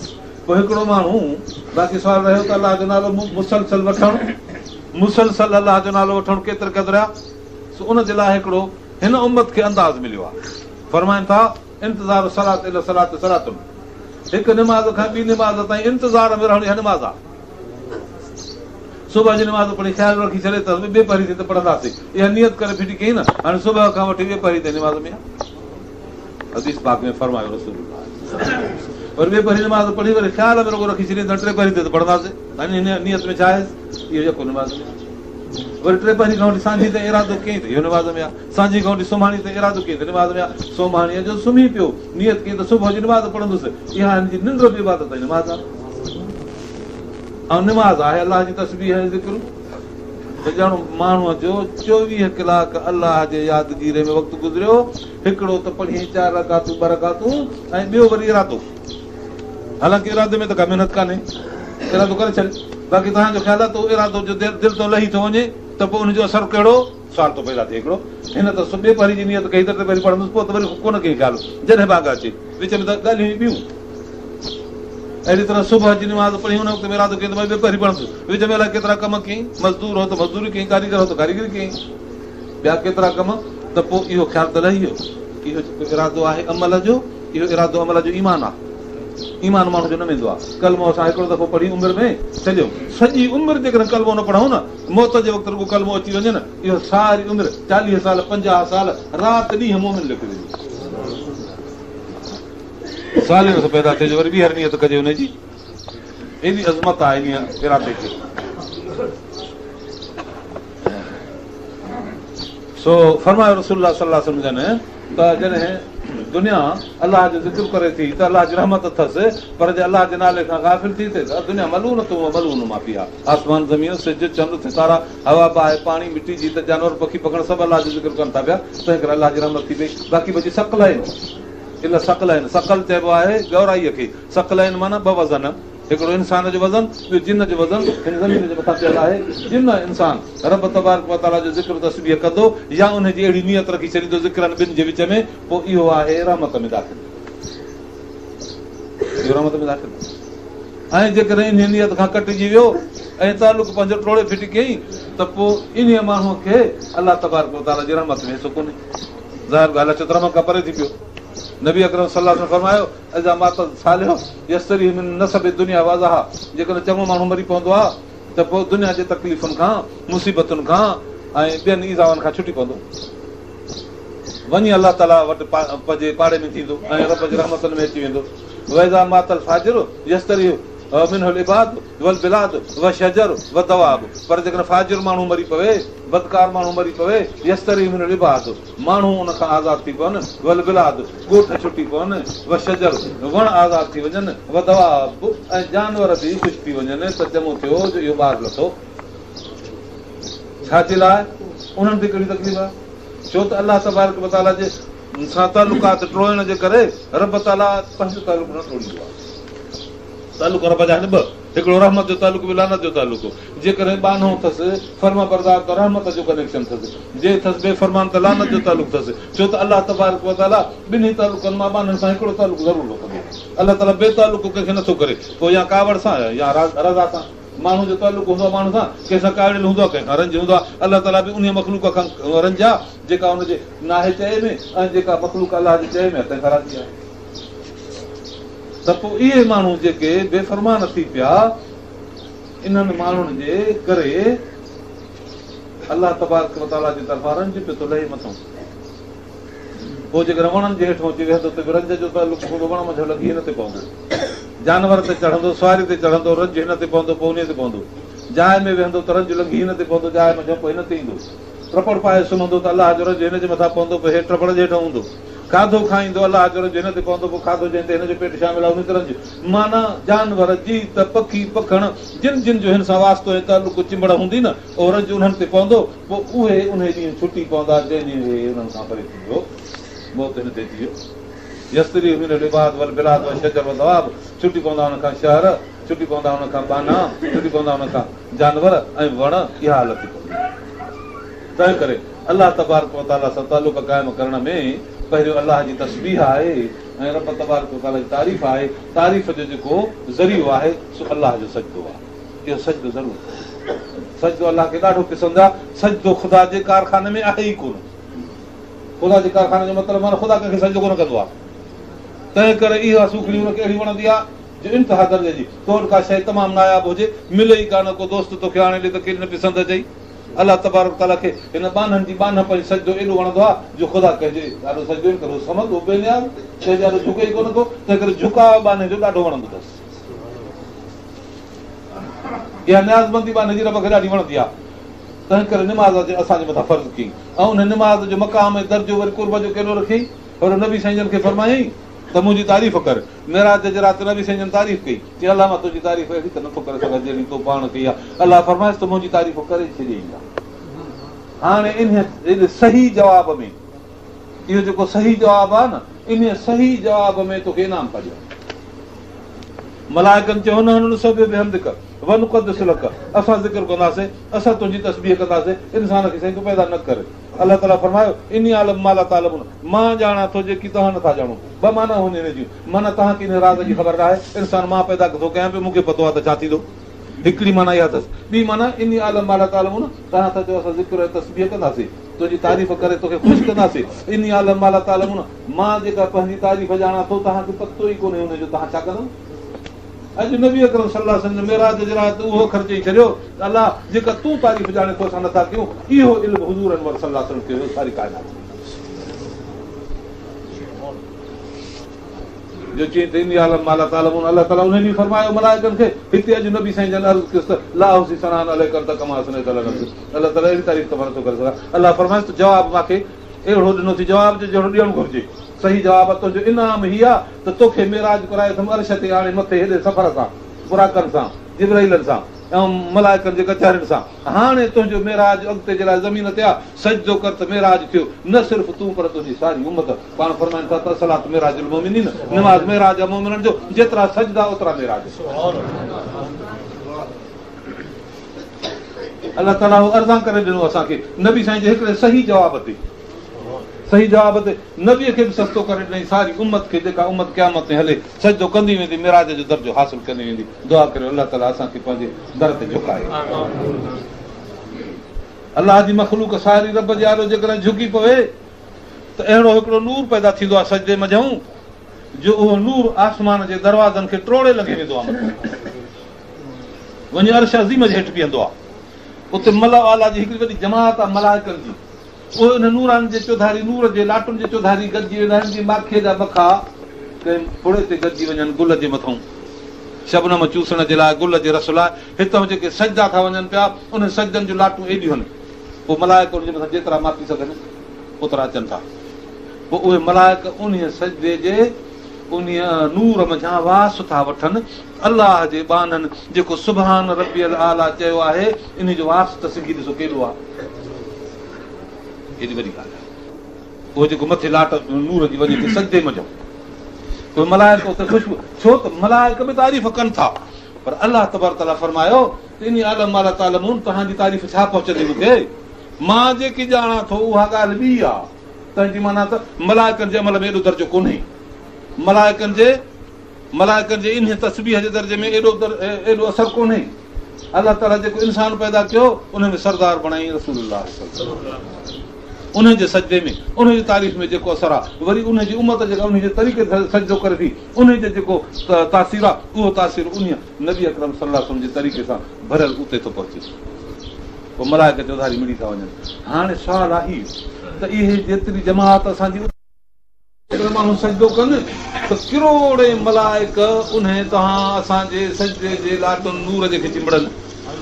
پوء هڪڙو ماڻهو باقي سوال رهيو ته الله جو نالو مسلسل وٺڻ مسلسل الله جو نالو وٺڻ ڪيتري قدر آهي سو ان جي لاء هڪڙو هن امت کي انداز مليو آهي فرمائن ٿا انتظار الصلاة الي الصلاة صلاة هڪ نماز کان ٻي نماز تائين انتظار ۾ رهڻ اها نماز آهي صبح جي نماز پڙهي خيال رکي ڇڏي ته ٻي پهري ٿي ته پڙهنداسين اها نيت ڪري ڦٽي ڪئي نه هاڻي صبح کان وٺي ٻي پهري تائين نماز ۾ حديث پاڪ ۾ فرمايو رسول الله وري ٻي پهري نماز پڙهي وري خيال ۾ رڳو رکي ڇڏي ته ٽي پهري تي ته پڙهنداسين هاڻي هن نيت ۾ ڇا آهي اهو يڪو نماز ۾ وري ٽي پهري کان وٺي سانجهي تائين ارادو ڪيائين ته اهو نماز ۾ آهي سانجهي کان وٺي سومهاڻي تائين ارادو ڪيائين ته نماز ۾ آهي سومهاڻيء جو سمهي پيو نيت ڪيائين ته صبح جي نماز پڙهندس اها هن جي ننڊ به عبادت ۽ نماز آهي ۽ نماز آهي الله جي تسبيح ۽ ذڪر ته ڄڻ ماڻهوء جو 24 ڪلاڪ الله جي يادگيري ۾ وقت گذريو هڪڙو ته پڙهين چار رڪعتون ٻه رڪعتون ۽ ٻيو وري ارادو. حالانڪه ارادي ۾ ته ڪا محنت ڪانهي. ارادو ڪري ڇڏ. باقي توهان جو خيال آهي ته اهو ارادو جو دل تان لهي ٿو وڃي ته پوء ان جو اثر ڪهڙو؟ سوال ٿو پيدا ٿئي هڪڙو. هن ته ٻي پهري جي نيت ڪئي ته ٽي پهري پڙهندس پوء ته وري ڪونه ڪئي خيال جڏهن ڀاڳ اچي. وچ ۾ ته ڳالهيون ئي ٻيون. اهڙي طرح صبح جي نماز پڙهي ان وقت ۾ ارادو ڪيائين ته مان ٻي پهري پڙهندس. وچ ۾ الائي ڪيترا ڪم ڪيائين. مزدور هو ته مزدوري ڪيائين، ڪاريگر هو ته ڪاريگري ڪيائين. ٻيا ڪيترا ڪم ته پوء اهو خيال ته لهي ويو. اهو جيڪو ارادو آهي عمل جو، اهو ارادو عمل جو ايمان آهي. ايمان ماڻهو جو نه ويندو آهي. ڪلمو اسان هڪڙو دفعو پڙهي عمر ۾ ڇڏيو. سڄي عمر جيڪڏهن ڪلمو نه پڙهون نه، موت جي وقت رڳو ڪلمو اچي وڃي نه، اهو ساري عمر، 40 سال، 50 سال، رات ڏينهن مؤمن ليکيو ويندو. سوال ئي نٿو پيدا ٿئي جو وري ٻيهر نيت ڪجي ان جي. ايڏي عظمت آهي انهيء ارادي کي. سو فرمايو رسول الله صلي الله عليه وسلم جن ته جڏهن دنيا الله جو ذڪر ڪري ٿي ته الله جي رحمت اٿس پر جي الله جي نالي کان غافل ٿي ٿئي ته الدنيا ملعونة وملعون ما فيها آسمان زمين سج چنڊ ستارا هوا باهه پاڻي مٽي جيت جانور پکي پکڻ سڀ الله جو ذڪر ڪن ٿا پيا تنهن ڪري الله جي رحمت ٿي پئي باقي بچي ثقلين الا الثقلين ثقل چئبو آهي ڳورائيء کي ثقلين معنيٰ ٻه وزن. هڪڙو انسان جو وزن، ٻيو جن جو وزن هن زمين جي مٿان پيل آهي. جن ۽ انسان رب تبارڪ و تعاليٰ جو ذڪر تسبيح ڪندو يا انهي جي اهڙي نيت رکي ڇڏيندو ذڪرن ٻن جي وچ ۾ پوء اهو آهي رحمت ۾ داخل. اهو رحمت ۾ داخل ۽ جيڪڏهن انهي نيت کان ڪٽجي ويو ۽ تعلق پنهنجو ٽوڙي ڦٽي ڪيائين ته پوء انهي ماڻهوء کي الله تبارڪ و تعاليٰ جي رحمت ۾ حصو ڪونهي. ظاهر ڳالهه آهي ڇو ته رحمت کان پري ٿي پيو. نبي اڪرم صلي الله عليه وسلم فرمايو، اذا مات الصالح يستريح من نصب الدنيا واذاها جيڪڏهن چڱو ماڻهو مري پوندو آهي ته پوء دنيا جي تڪليفن کان، مصيبتن کان ۽ ٻين ايذائن کان ڇٽي پوندو. وڃي الله تعاليٰ وٽ پنهنجي پاڙي ۾ ٿيندو ۽ رب جي رحمتن ۾ اچي ويندو. واذا مات الفاجر يستريح منه العباد والبلاد والشجر والدواب پر جيڪڏهن فاجر ماڻهو مري پوي، بدڪار ماڻهو مري پوي، يستريح منه العباد ماڻهو ان کان آزاد ٿي پون، والبلاد ڳوٺ ڇٽي پون، والشجر وڻ آزاد ٿي وڃن، والدواب ۽ جانور به خوش ٿي وڃن ته چڱو ٿيو جو اهو بار لٿو. ڇا جي لاء؟ انهن تي ڪهڙي تڪليف آهي؟ ڇو ته الله تبارڪ وتعاليٰ جي سان تعلقات ٽوڙڻ جي ڪري رب تعاليٰ پنهنجو تعلق نه ٽوڙيندو آهي. تعلق رب جا آهن ٻه، هڪڙو رحمت جو تعلق ٻيو لعنت جو تعلق. جيڪڏهن ٻانهو ٿس فرمانبردار ته رحمت جو ڪنيڪشن ٿس، جي ٿس بي فرمان ته لعنت جو تعلق ٿس. ڇو ته الله تبارڪ وتعاليٰ ٻنهي تعلقن مان ٻانهن سان هڪڙو تعلق ضرور رکندو. الله تعاليٰ بي تعلق ڪنهن کي نٿو ڪري، پوء يا ڪاوڙ سان يا رضا سان. ماڻهو جو تعلق هوندو آهي ماڻهو سان، ڪنهن سان ڪاوڙيل هوندو آهي، ڪنهن کان رنج هوندو آهي. الله تعاليٰ به انهيء مخلوق کان رنج آهي، جيڪا ان جي ناهي چئي ۾ ۽ جيڪا مخلوق الله جي چئي ۾ آهي، تنهن کان راضي آهي. ته پوء اهي ماڻهو جيڪي بي فرمان ٿي پيا، انهن ماڻهن جي ڪري الله تبارڪ وتعاليٰ جي طرفان رنج پيو ٿو لهي مٿئون. پوء جيڪڏهن وڻن جي هيٺون اچي ويهندو ته به رنج جو تعلق هوندو، وڻ منجهان لنگهي هن تي پوندو. جانور تي چڙهندو، سواري تي چڙهندو، رنج هن تي پوندو، پوء انهيء تي پوندو. جاء ۾ ويهندو ته رنج لنگهي هن تي پوندو، جاء منجهان پوء هن تي ايندو. ٽپڙ پائي سمهندو ته الله جو رنج هن جي مٿان پوندو، پوء هي ٽپڙ جي هيٺان هوندو. کاڌو کائيندو، الله جو رنج هن تي پوندو، پوء کاڌو جنهن تي هن جو پيٽ شامل آهي، انهي تي رنج. معنيٰ، جانور، جيت، پکي، پکڻ، جن جن جو هن سان واسطو ۽ تعلق، چنبڙ هوندي نه، اهو رنج انهن تي پوندو. پوء اهي انهي ڏينهن ڇٽي پوندا، جنهن ڏينهن هي انهن کان پري ٿي ويو، موت هن تي اچي ويو. يستريح منه العباد والبلاد والشجر والدواب، ڇٽي پوندا انهن کان شهر، ڇٽي پوندا انهن کان ٻانها، ڇٽي پوندا انهن کان جانور ۽ وڻ، اها حالت ٿي پوندي. تنهن ڪري الله تبارڪ وتعاليٰ سان تعلق قائم ڪرڻ ۾ پهريون الله جي تسبيح آهي ۽ رب تبارڪ وتعاليٰ جي تعريف آهي، تعريف جو جيڪو ذريعو آهي سو الله جو سجدو آهي. اهو سجدو ضرور ڪريو. سجدو الله کي ڏاڍو پسند آهي. سجدو خدا جي ڪارخاني ۾ آهي ئي ڪونه. خدا جي ڪارخاني جو مطلب معنيٰ خدا ڪنهن کي سجدو ڪونه ڪندو آهي. تنهن ڪري اها سوکڙي هن کي اهڙي وڻندي آهي جو انتها درجي جي. تو وٽ ڪا شيء تمام ناياب هجي، ملي ئي ڪانه، ڪو دوست توکي آڻي ڏي ته ڪيڏي نه پسند اچئي. الله تبارڪ وتعاليٰ کي هن ٻانهن جي ٻانهپ ۽ سجدو ايڏو وڻندو آهي جو خدا ڪنهن جي آڏو سجدو ئي نه ڪندو. هو صمد، هو بي نياز، ڪنهن جي آڏو جهڪي ئي ڪونه ٿو، تنهن ڪري جهڪاء ٻانهي جو ڏاڍو وڻندو اٿس. اها نيازمندي ٻانهي جي رب کي ڏاڍي وڻندي آهي، تنهن ڪري نماز اسان جي مٿان فرض ڪئي ۽ ان نماز جو مقام ۽ درجو وري قرب جو ڪيڏو رکيائين. پر نبي سائين جن کي فرمايائين ته منهنجي تعريف ڪر. معراج جي رات نبي سائين جن تعريف ڪئي. چيائين الله مان تنهنجي تعريف اهڙي ته نٿو ڪري سگهان جهڙي تو پاڻ ڪئي آهي. الله فرمايس ته منهنجي تعريف ڪري ڇڏيئي آهي. هاڻي انهيء صحيح جواب ۾ اهو جيڪو صحيح جواب آهي نه انهيء صحيح جواب ۾ توکي انعام ٿا ڏيون. ملائڪن چيو نحن نسبح بحمدڪ ونقدس لڪ اسان ذڪر ڪنداسين، اسان تنهنجي تسبيح ڪنداسين، انسان کي سائين تون پيدا نه ڪر. الله تعاليٰ فرمايو، اني اعلم ما لا تعلمون مان ڄاڻان ٿو جيڪي توهان نٿا ڄاڻو. ٻه معنيٰ هن ان جون، معنيٰ توهان کي ان راز جي خبر ناهي، انسان مان پيدا ٿو ڪيان پيو مون کي پتو آهي ته ڇا ٿيندو. هڪڙي معنيٰ اها اٿس. ٻي معنيٰ، اني اعلم ما لا تعلمون توهان ٿا چئو اسان ذڪر ۽ تسبيح ڪنداسين، تنهنجي تعريف ڪري توکي خوش ڪنداسين. اني اعلم ما لا تعلمون مان جيڪا پنهنجي تعريف ڄاڻان ٿو توهان کي پتو ئي ڪونهي ان جو توهان ڇا ڪندؤ؟ اڄ نبي اڪرم صلي الله عليه وسلم معراج جي رات اهو اکر چئي ڇڏيو ته الله جيڪا تون تعريف ڄاڻين ٿو اسان نٿا ڪيون اهو علم حضور انور صلي الله عليه وسلم کي هيو ساري ڪائنات ۾. جو چيائين ته اني اعلم ما لا تعلمون الله تعاليٰ انهي ڏينهن فرمايو ملائڪن کي هتي اڄ نبي سائين جن عرض ڪيس ته لا احصي ثناء عليڪ انت ڪما اثنيت علي نفسڪ الله تعاليٰ اهڙي تعريف ته مان نٿو ڪري سگهان الله فرمايس ته جواب مان کي اهڙو ڏنو ٿي جواب جو جهڙو ڏيڻ گهرجي صحيح جواب تنهنجو انعام هي آ ته توکي معراج ڪرائي اٿم عرش تي آڻي مٿي هيڏي سفر سان براقن سان جبرائيلن سان ۽ ملائڪن جي ڪچهرين سان. هاڻي تنهنجو معراج اڳتي جي لاء زمين تي آ، سجدو ڪر ته معراج ٿيو، نه صرف تون پر تنهنجي ساري امت. پاڻ فرمائن ٿا ته الصلوة معراج المؤمنين، نماز معراج آ مؤمنن جو، جيترا سجدا اوترا معراج. الله تعاليٰ اهو ارزان ڪري ڏنو اسان کي نبي سائين جي هڪڙي صحيح جواب تي. صحيح جواب تي نبيء کي به سستو ڪري ڏنائين ساري امت کي جيڪا امت قيامت تائين هلي سجدو ڪندي ويندي معراج جو درجو حاصل ڪندي ويندي دعا ڪريو الله تعاليٰ اسان کي پنهنجي در تي جهڪائي الله جي مخلوق ساري رب جي آڏو جيڪڏهن جهڪي پوي ته اهڙو هڪڙو نور پيدا ٿيندو آهي سجدي منجهئون جو اهو نور آسمان جي دروازن کي ٽوڙي لنگهي ويندو آهي وڃي عرش عظيم جي هيٺ بيهندو آهي اتي ملاء اعليٰ جي هڪڙي وڏي جماعت آهي ملائڪن جي اهي انهن نورانين جي چوڌاري نور جي لاٽن جي چوڌاري گڏجي ويندا آهن، جيئن ماکيء جا مکا ڪنهن ڦڙي تي گڏجي وڃن گل جي مٿئون شبنم چوسڻ جي لاء گل جي رس لاء. هتئون جيڪي سجدا ٿا وڃن پيا، انهن سجدن جون لاٽون ايڏيون هن. پوء ملائڪ ان جي مٿان جيترا ماپي سگهن، اوترا اچن ٿا. پوء اهي ملائڪ انهيء سجدي جي انهيء نور منجهان واس ٿا وٺن. الله جي ٻانهن جيڪو سبحان ربي الاعليٰ چيو آهي، انهيء جو واس ته سنگهي ڏسو ڪيڏو آهي. ايڏي وڏي ڳالهه آهي. اهو جيڪو مٿي لاٽ نور جي وڃي ٿي سجدي منجهان اهي ملائڪ اتي خوشبو ڇو ته ملائڪ به تعريف ڪن ٿا پر الله تبارڪ تعاليٰ فرمايو ته اني اعلم ما لا تعلمون توهان جي تعريف ڇا پهچندي مون کي مان جيڪي ڄاڻان ٿو اها ڳالهه ٻي آهي تنهن جي معنيٰ ته ملائڪن جي عمل ۾ ايڏو درجو ڪونهي ملائڪن جي ملائڪن جي انهيء تسبيح جي درجي ۾ ايڏو ايڏو اثر ڪونهي. الله تعاليٰ جيڪو انسان پيدا ڪيو، ان ۾ سردار بڻايائين رسول الله صلعم انهن جي سجدي ۾ انهن جي تعريف ۾ جيڪو اثر آهي، وري انهن جي امت جيڪا انهن جي طريقي سان سجدو ڪري ٿي، انهن جو جيڪو تاثير آهي، اهو تاثير انهيء نبي اڪرم صلي الله عليه وسلم جي طريقي سان ڀريل اتي ٿو پهچي. پوء ملائڪ چوڌاري مڙي ٿا وڃن. هاڻي سوال آهي ته اهي جيتري جماعت اسان جي. جيڪڏهن ماڻهو سجدو ڪن ته ڪروڙين ملائڪ انهي توهان اسان جي سجدي جي لاٽن نور جي کي چنبڙن.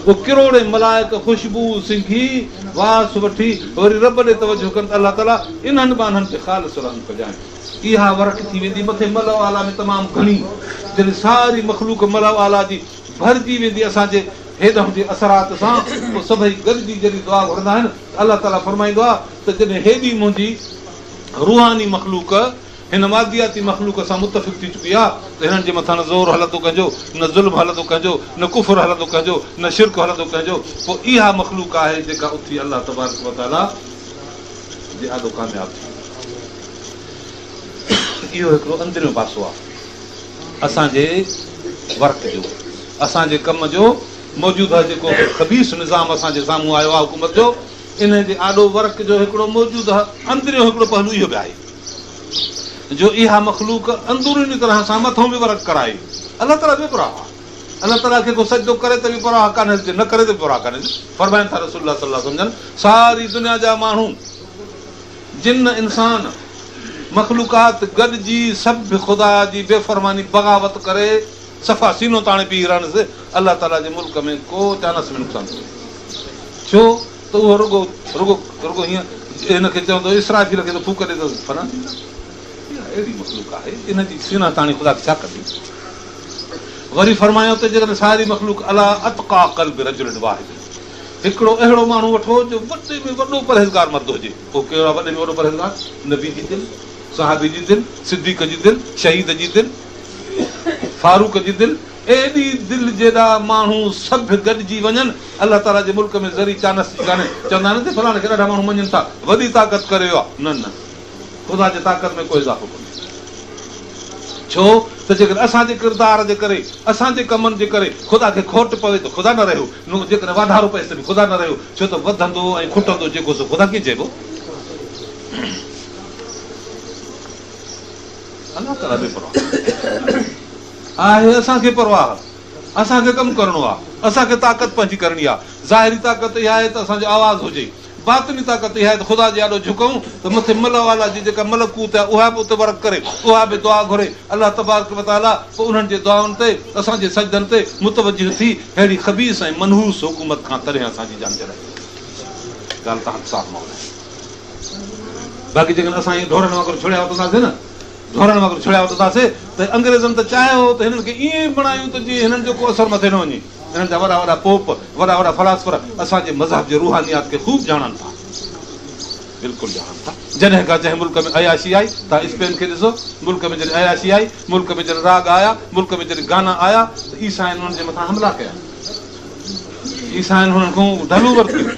پوء ڪروڙين ملائڪ خوشبوء سنگهي واس وٺي وري رب ڏي توجهه ڪن ته الله تعاليٰ انهن ٻانهن تي خالص رحم ڪجانء. اها ورق ٿي ويندي مٿي ملاء اعليٰ ۾ تمام گهڻي جڏهن ساري مخلوق ملاء اعليٰ جي ڀرجي ويندي اسان جي هيڏانهن جي اثرات سان پوء سڀئي گڏجي جڏهن دعا گهرندا آهن ته الله تعاليٰ فرمائيندو آهي ته جڏهن هيڏي منهنجي روحاني مخلوق هن مادياتي مخلوق سان متفق ٿي چڪي آهي ته هنن جي مٿان نه زور هلندو ڪنهن جو، نه ظلم هلندو ڪنهن جو، نه ڪفر هلندو ڪنهن جو، نه شرڪ هلندو ڪنهن جو، پوء اها مخلوق آهي جيڪا اٿي الله تبارڪ وتعاليٰ جي آڏو ڪامياب ٿي. اهو هڪڙو اندريون پاسو آهي اسان جي ورڪ جو، اسان جي ڪم جو، موجوده جيڪو خبيث نظام اسان جي سامهون آيو آهي حڪومت جو، انهيء جي آڏو ورق جو هڪڙو موجوده اندريون هڪڙو پهلو اهو به آهي جو اها مخلوق اندروني طرح سان مٿئون به ورق ڪرائي. الله تعاليٰ بي پرواهه آهي. الله تعاليٰ کي ڪو سجدو ڪري ته به پرواهه ڪانهيس جي نه ڪري ته به پرواهه ڪانهيس. فرمائن ٿا رسول الله صلي الله عليه وسلم جن ساري دنيا جا ماڻهو، جن، انسان، مخلوقات گڏجي سڀ خدا جي بي فرماني بغاوت ڪري صفا سينو تاڻي بيهي رهنس، الله تعاليٰ جي ملڪ ۾ ڪو چانس به نقصان ڪونهي. ڇو ته اهو رڳو رڳو رڳو هيئن هن کي چوندو اسرافيل کي ته ڦوڪ ڏي ته فنا ٿي ويندا. اها اهڙي مخلوق آهي، ان جي سينه تاڻي خدا کي ڇا ڪندي؟ وري فرمايو ته جيڪڏهن ساري مخلوق عليٰ اتقيٰ قلب رجل واحد هڪڙو اهڙو ماڻهو وٺو جو وڏي ۾ وڏو پرهيزگار مرد هجي، پوء ڪهڙو آهي وڏي ۾ وڏو پرهيزگار؟ نبي جي دل، صحابي جي دل، صديق جي دل، شهيد جي دل، فاروق جي دل، ايڏي دل جيڏا ماڻهو سڀ گڏجي وڃن، الله تعاليٰ جي ملڪ ۾ ذري چانس جي ڪانهي. چوندا آهن ته فلاڻي کي ڏاڍا ماڻهو مڃين ٿا، وڏي طاقت ڪري ويو آهي. نه نه، خدا جي طاقت ۾ ڪو اضافو ڪونهي. ڇو ته جيڪڏهن اسان جي ڪردار جي ڪري، اسان جي ڪمن جي ڪري خدا کي کوٽ پوي ته خدا نه رهيو، جيڪڏهن واڌارو پئيس ته به خدا نه رهيو، ڇو ته وڌندو ۽ کٽندو جيڪو سو خدا ڪيئن چئبو؟ الله تعاليٰ بي پرواهه آهي، اسان کي پرواهه، اسان کي ڪم ڪرڻو آهي، اسان کي طاقت پنهنجي ڪرڻي آهي. ظاهري طاقت اها آهي ته اسان جو آواز هجي، باطني طاقت اها آهي ته خدا جي آڏو جهڪون ته مٿي ملاء اعليٰ جي جيڪا ملڪوت آهي اها به اتي ورڪ ڪري، اها به دعا گهري، الله تبارڪ وتعاليٰ پوء انهن جي دعائن تي، اسان جي سجدن تي متوجه ٿي ههڙي خبيث ۽ منحوس حڪومت کان تڏهن اسان جي جان ڇڏائيندو. ڳالهه توهان کي صاف معلوم آهي. باقي جيڪڏهن اسان ائين ڍورن وانگر ڇڙيا وتنداسين نه، ڍورن وانگر ڇڙيا وتنداسين ته انگريزن ته چاهيو هو ته هنن کي ائين بڻايون ته جيئن هنن جو ڪو اثر مٿي نه وڃي. انهن جا وڏا وڏا پوپ، وڏا وڏا فلاسفر اسان جي مذهب جي روحانيات کي خوب ڄاڻن ٿا. بلڪل ڄاڻن ٿا. جڏهن کان جنهن ملڪ ۾ عياشي آئي، توهان اسپين کي ڏسو، ملڪ ۾ جڏهن عياشي آئي، ملڪ ۾ جڏهن راڳ آيا، ملڪ ۾ جڏهن گانا آيا ته عيسائين انهن جي مٿان حملا ڪيا. عيسائين هنن کان ڍلون ورتيون.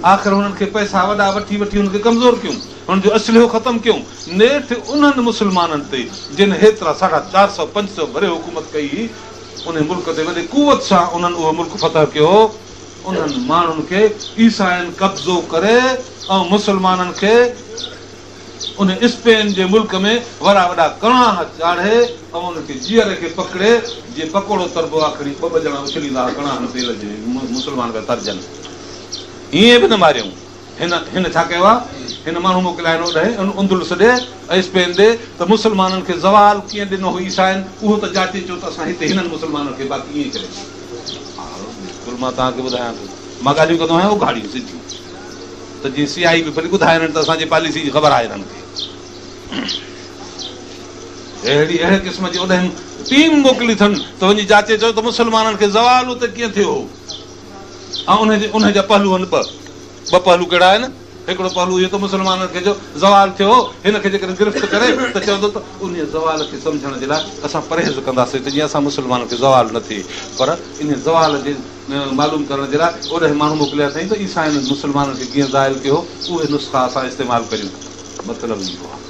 آخر هنن کي پئسا وڏا وٺي وٺي هنن کي ڪمزور ڪيون. هنن جو اسلحو ختم ڪيون. نيٺ انهن مسلمانن تي جن هيترا ساڍا 400 500 ورهيه حڪومت ڪئي هئي، انهي ملڪ تي وڏي قوت سان انهن اهو ملڪ فتح ڪيو هو، انهن ماڻهن کي عيسائين قبضو ڪري ۽ مسلمانن کي انهي اسپين جي ملڪ ۾ وڏا وڏا ڪڻاهه چاڙهي ۽ انهن کي جيئري کي پڪڙي جيئن پڪوڙو تربو آ کڻي ٻه ٻه ڄڻا اڇليندا ها ڪڻاهن تيل جي مسلمان پيا ترجن ائين به نه ماريائون. هن هن ڇا ڪيو آهي؟ هن ماڻهو موڪليا آهن اوڏانهن اندلس ڏي ۽ اسپين ڏي ته مسلمانن کي زوال ڪيئن ڏنو هو عيسائين اهو ته جاچي اچو ته اسان هتي هنن مسلمانن کي باقي ائين ڇڏي ها بلڪل مان توهان کي ٻڌايان ٿو مان ڳالهيون ڪندو آهيان اگهاڙيون سڌيون ته جيئن سي آئي به ڀلي ٻڌائي هنن ته اسان جي پاليسي جي خبر آهي هنن کي اهڙي اهڙي قسم جي اوڏانهن ٽيم موڪلي اٿن ته وڃي جاچي اچو ته مسلمانن کي زوال اتي ڪيئن ٿيو هو ۽ انهي جا پهلو آهن ٻه. ٻه پهلو ڪهڙا آهن؟ هڪڙو پهلو اهو ته مسلمانن کي جو زوال ٿيو هو، هن کي جيڪڏهن گرفت ڪري ته چوندو ته انهيء زوال کي سمجهڻ جي لاء اسان پرهيز ڪنداسين ته جيئن اسان مسلمانن کي زوال نه ٿئي. پر انهيء زوال جي معلوم ڪرڻ جي لاء اوڏانهن ماڻهو موڪليا اٿائين ته عيسائين مسلمانن کي ڪيئن زائل ڪيو هو، اهي نسخا اسان استعمال ڪريون. مطلب اهو آهي.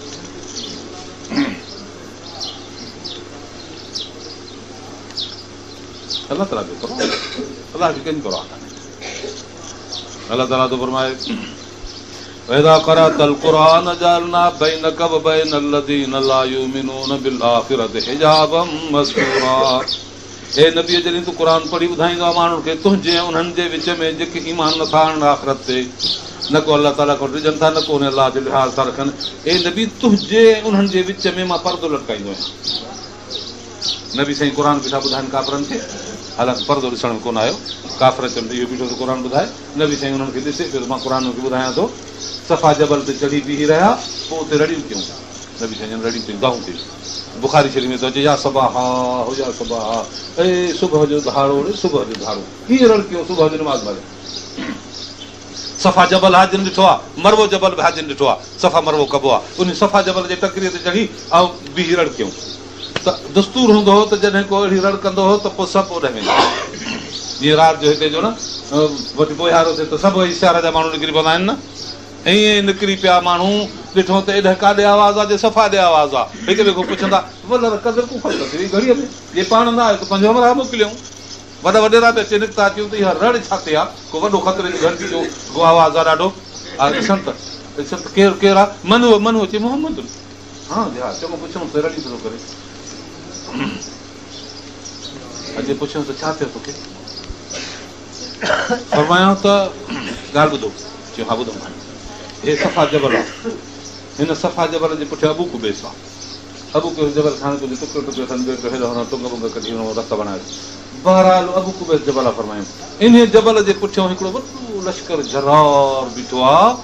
الله تعاليٰ جو قرآن الله کي ڪنهن جي پرواهه ڪانهي. الله تعاليٰ ٿو فرمائي واذا قرات القرآن جعلنا بينڪ وبين الذين لا يؤمنون بالآخرة حجابا مستورا اي نبي جڏهن تون قرآن پڙهي ٻڌائيندو آهين ماڻهن کي تنهنجي ۽ انهن جي وچ ۾ جيڪي ايمان نٿا آڻن آخرت تي نه ڪو الله تعاليٰ کان ڊڄن ٿا نه ڪو ان الله جو لحاظ ٿا رکن اي نبي تنهنجي ۽ انهن جي وچ ۾ مان پردو لٽڪائيندو آهيان نبي سائين قرآن بيٺا ٻڌائن ڪافرن کي، حالانڪ پردو ڏسڻ ۾ ڪونه آيو، ڪافر چون ته اهو بيٺو ٿو قرآن ٻڌائي، نبي سائين انهن کي ڏسي پيو ته مان قرآن انهن کي ٻڌايان ٿو، صفا جبل تي چڙهي بيهي رهيا، پوء اتي رڙيون ڪيون، نبي سائين جن رڙيون ڪيون، دانهون ڪيون، بخاري شريف ۾ ٿو اچي يا صباحاه يا صباحاه اي صبح جو ڌاڙو ڙي صبح جو ڌاڙو، ائين رڙ ڪيون صبح جو نماز مهل. صفا جبل حاجين ڏٺو آ، مروو جبل به حاجين ڏٺو آ، صفا مروو ڪبو آ، انهي صفا جبل جي ٽڪريء تي چڙهي ۽ بيهي رڙ ڪيون ته دستور هوندو هو ته جڏهن ڪو اهڙي رڙ ڪندو هو ته پوء سڀ اوڏانهن ويندا هئا. جيئن رات جو هتي جو نه وٺي بوهيارو ٿئي ته سڀ شهر جا ماڻهو نڪري پوندا آهن نه ائين نڪري پيا ماڻهو ڏٺو ته ايڏهن ڪاڏي آواز آ جي صفا ڏي آواز آ هڪ ٻئي کان پڇندا ولر قدر ڪو فرق ٿي وئي گهڙيء ۾ جي پاڻ نه آيو ته پنهنجو همراهه موڪليائون. وڏا وڏيرا به اچي نڪتا چيون ته اها رڙ ڇا تي آ؟ ڪو وڏو خطري جي گهنٽي جو ڪو آواز آ ڏاڍو. آ ڏسن ته ڏسن ته ڪير ڪير آ؟ من هو من هو چي محمد ها جي ها چڱو پڇيائونس ته رڙيون ڇو ٿو ڪري؟ اچي پڇيائونس ته ڇا ٿيو توکي؟ فرمايائون ته ڳالهه ٻڌو. چيو ها ٻڌون کڻي. هي صفا جبل آ. هن صفا جبل جي پٺيان ابو قبيس آ. ابو قبيس جبل کان ڪجهه ٽڪرو ٽڪرو ٿن ٻيو هيڏو هن ٽنگ ٻنگ ڪڍي هن رت بڻايو. بهرحال ابو قبيس جبل آ فرمايائون انهيء جبل جي پٺيان هڪڙو وڏو لشڪر جرار بيٺو آ.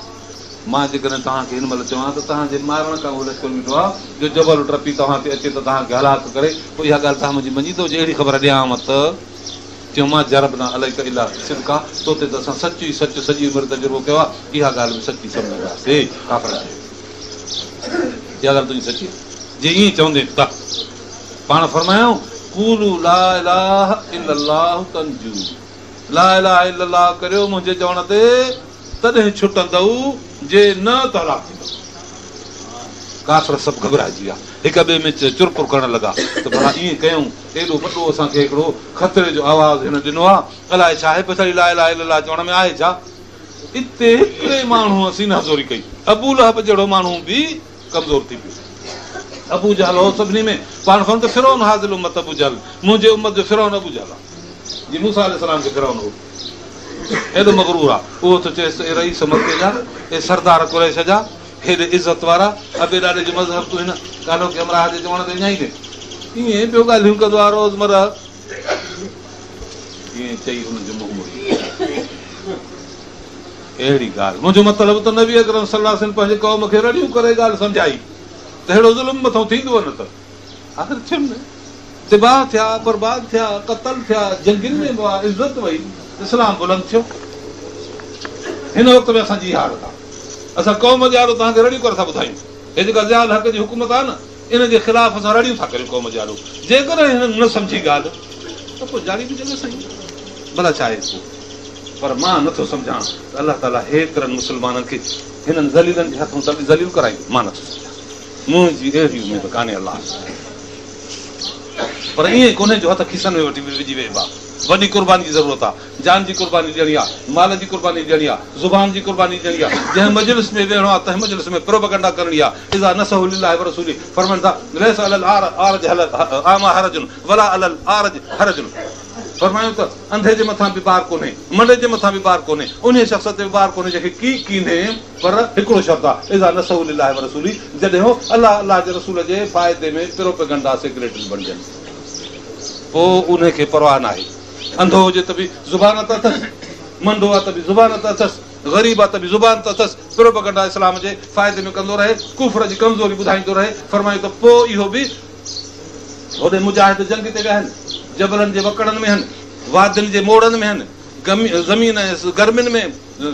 مان جيڪڏهن توهان کي هن مهل چوان ته توهان جي مارڻ ڪاڻ اهو لشڪر بيٺو آ جو جبل ٽپي توهان تي اچي ته توهان کي هلاڪ ڪري پوء اها ڳالهه توهان منهنجي مڃيندؤ جي اهڙي خبر ڏيانو ته چيو ما جربنا عليڪ الا صدقا تو تي ته اسان سچ ئي سچ سڄي عمر تجربو ڪيو آ اها ڳالهه به سچي سمجهنداسين. ڪافرن چيو. اها ڳالهه تنهنجي سچي آهي؟ جي ائين چوندين ته پاڻ فرمايائون، قولوا لا اله الا الله تنجو، لا اله الا الله ڪريو منهنجي چوڻ تي تڏهن ڇٽندؤ جي نه ته هلاڪ ٿيندؤ. ڪافر سڀ گهٻرائجي ويا، هڪ ٻئي ۾ چرپر ڪرڻ لڳا ته ڀلا ائين ڪيون، ايڏو وڏو اسان کي هڪڙو خطري جو آواز هن ڏنو آهي، الائي ڇا آهي، پڇاڙي لا اله الا الله چوڻ ۾ آهي ڇا؟ اتي هڪڙي ماڻهوء سينه زوري ڪئي. ابو لهب جهڙو ماڻهو به ڪمزور ٿي پيو. ابو جهل هو سڀني ۾ پاڻ فرمايو ته فرعون هذه الامة ابو جهل، منهنجي امت جو فرعون ابو جهل آهي. جيئن موسيٰ عليه السلام کي فرعون هو. ايڏو مغرور آهي. اهو ٿو چئيس ته اي رئيس مڪي جا، اي سردار قريش جا، هيڏي عزت وارا، ابي ڏاڏي جو مذهب تون هن ڪالهوڪي همراهه جي چوڻ تي وڃائيندين. ائين پيو ڳالهيون ڪندو آهي روزمره. ائين چئي هن جو منهن مڙي ويو. اهڙي ڳالهه. منهنجو مطلب ته نبي اڪرم صلي الله عليه وسلم پنهنجي قوم کي رڙيون ڪري ڳالهه سمجهائي ته ههڙو ظلم مٿئون ٿيندو نه ته آخر ٿين نه. تباهه ٿيا، برباد ٿيا، قتل ٿيا، جنگين ۾ مئا، عزت وئي، اسلام بلند ٿيو. هن وقت ۾ اسان جي اها حالت آهي. اسان قوم جي آڏو توهان کي رڙيون ڪري ٿا ٻڌايون. هي جيڪا ضياء الحق جي حڪومت آهي نه، ان جي خلاف اسان رڙيون ٿا ڪريون قوم جي آڏو. جيڪڏهن هنن نه سمجهي ڳالهه ته پوء جاڙي به جڳهه سهي. ڀلا ڇا آهي پوء. پر مان نه ٿو سمجهان ته الله تعاليٰ هيترن مسلمانن کي هنن ذليلن جي هٿون ذليل ڪرائيندو. مان نه ٿو سمجهان. منهنجي اهڙي اميد ڪانهي الله سان. پر ائين ڪونهي جو هٿ کيسن ۾ وٺي وجهي ويهبا. وڏي قرباني جي ضرورت آ. جان جي قرباني ڏيڻي آ، مال جي قرباني ڏيڻي آ، زبان جي قرباني ڏيڻي آ. جنهن مجلس ۾ ويهڻو آ تنهن مجلس ۾ پروپئگنڊا ڪرڻي آ. اذا نصحوا لله ورسوله فرمائن ٿا ليس علي الاعرج الاعميٰ حرج ولا علي الاعرج حرج فرمايو ته انڌي جي مٿان به بار ڪونهي، منڊي جي مٿان به بار ڪونهي، انهيء شخص تي به بار ڪونهي جنهن کي ڪي ڪينهي، پر هڪڙو شرط آ، اذا نصحوا لله ورسوله جڏهن هو الله الله جي رسول جي فائدي ۾ پروپيگنڊا سيڪريٽري بڻجن پوء انهي کي پرواهه ناهي، انڌو هجي ته به زبان ته اٿس، منڊو آ ته به زبان ته اٿس، غريب آ ته به زبان ته اٿس، پروپيگنڊا اسلام جي فائدي ۾ ڪندو رهي، ڪفر جي ڪمزوري ٻڌائيندو رهي، فرمايو ته پوء اهو به هوڏي مجاهد جنگ تي ويا آهن، جبلن جي وڪڙن ۾ آهن، وادين جي موڙن ۾ آهن، زمين ۽ گرمين ۾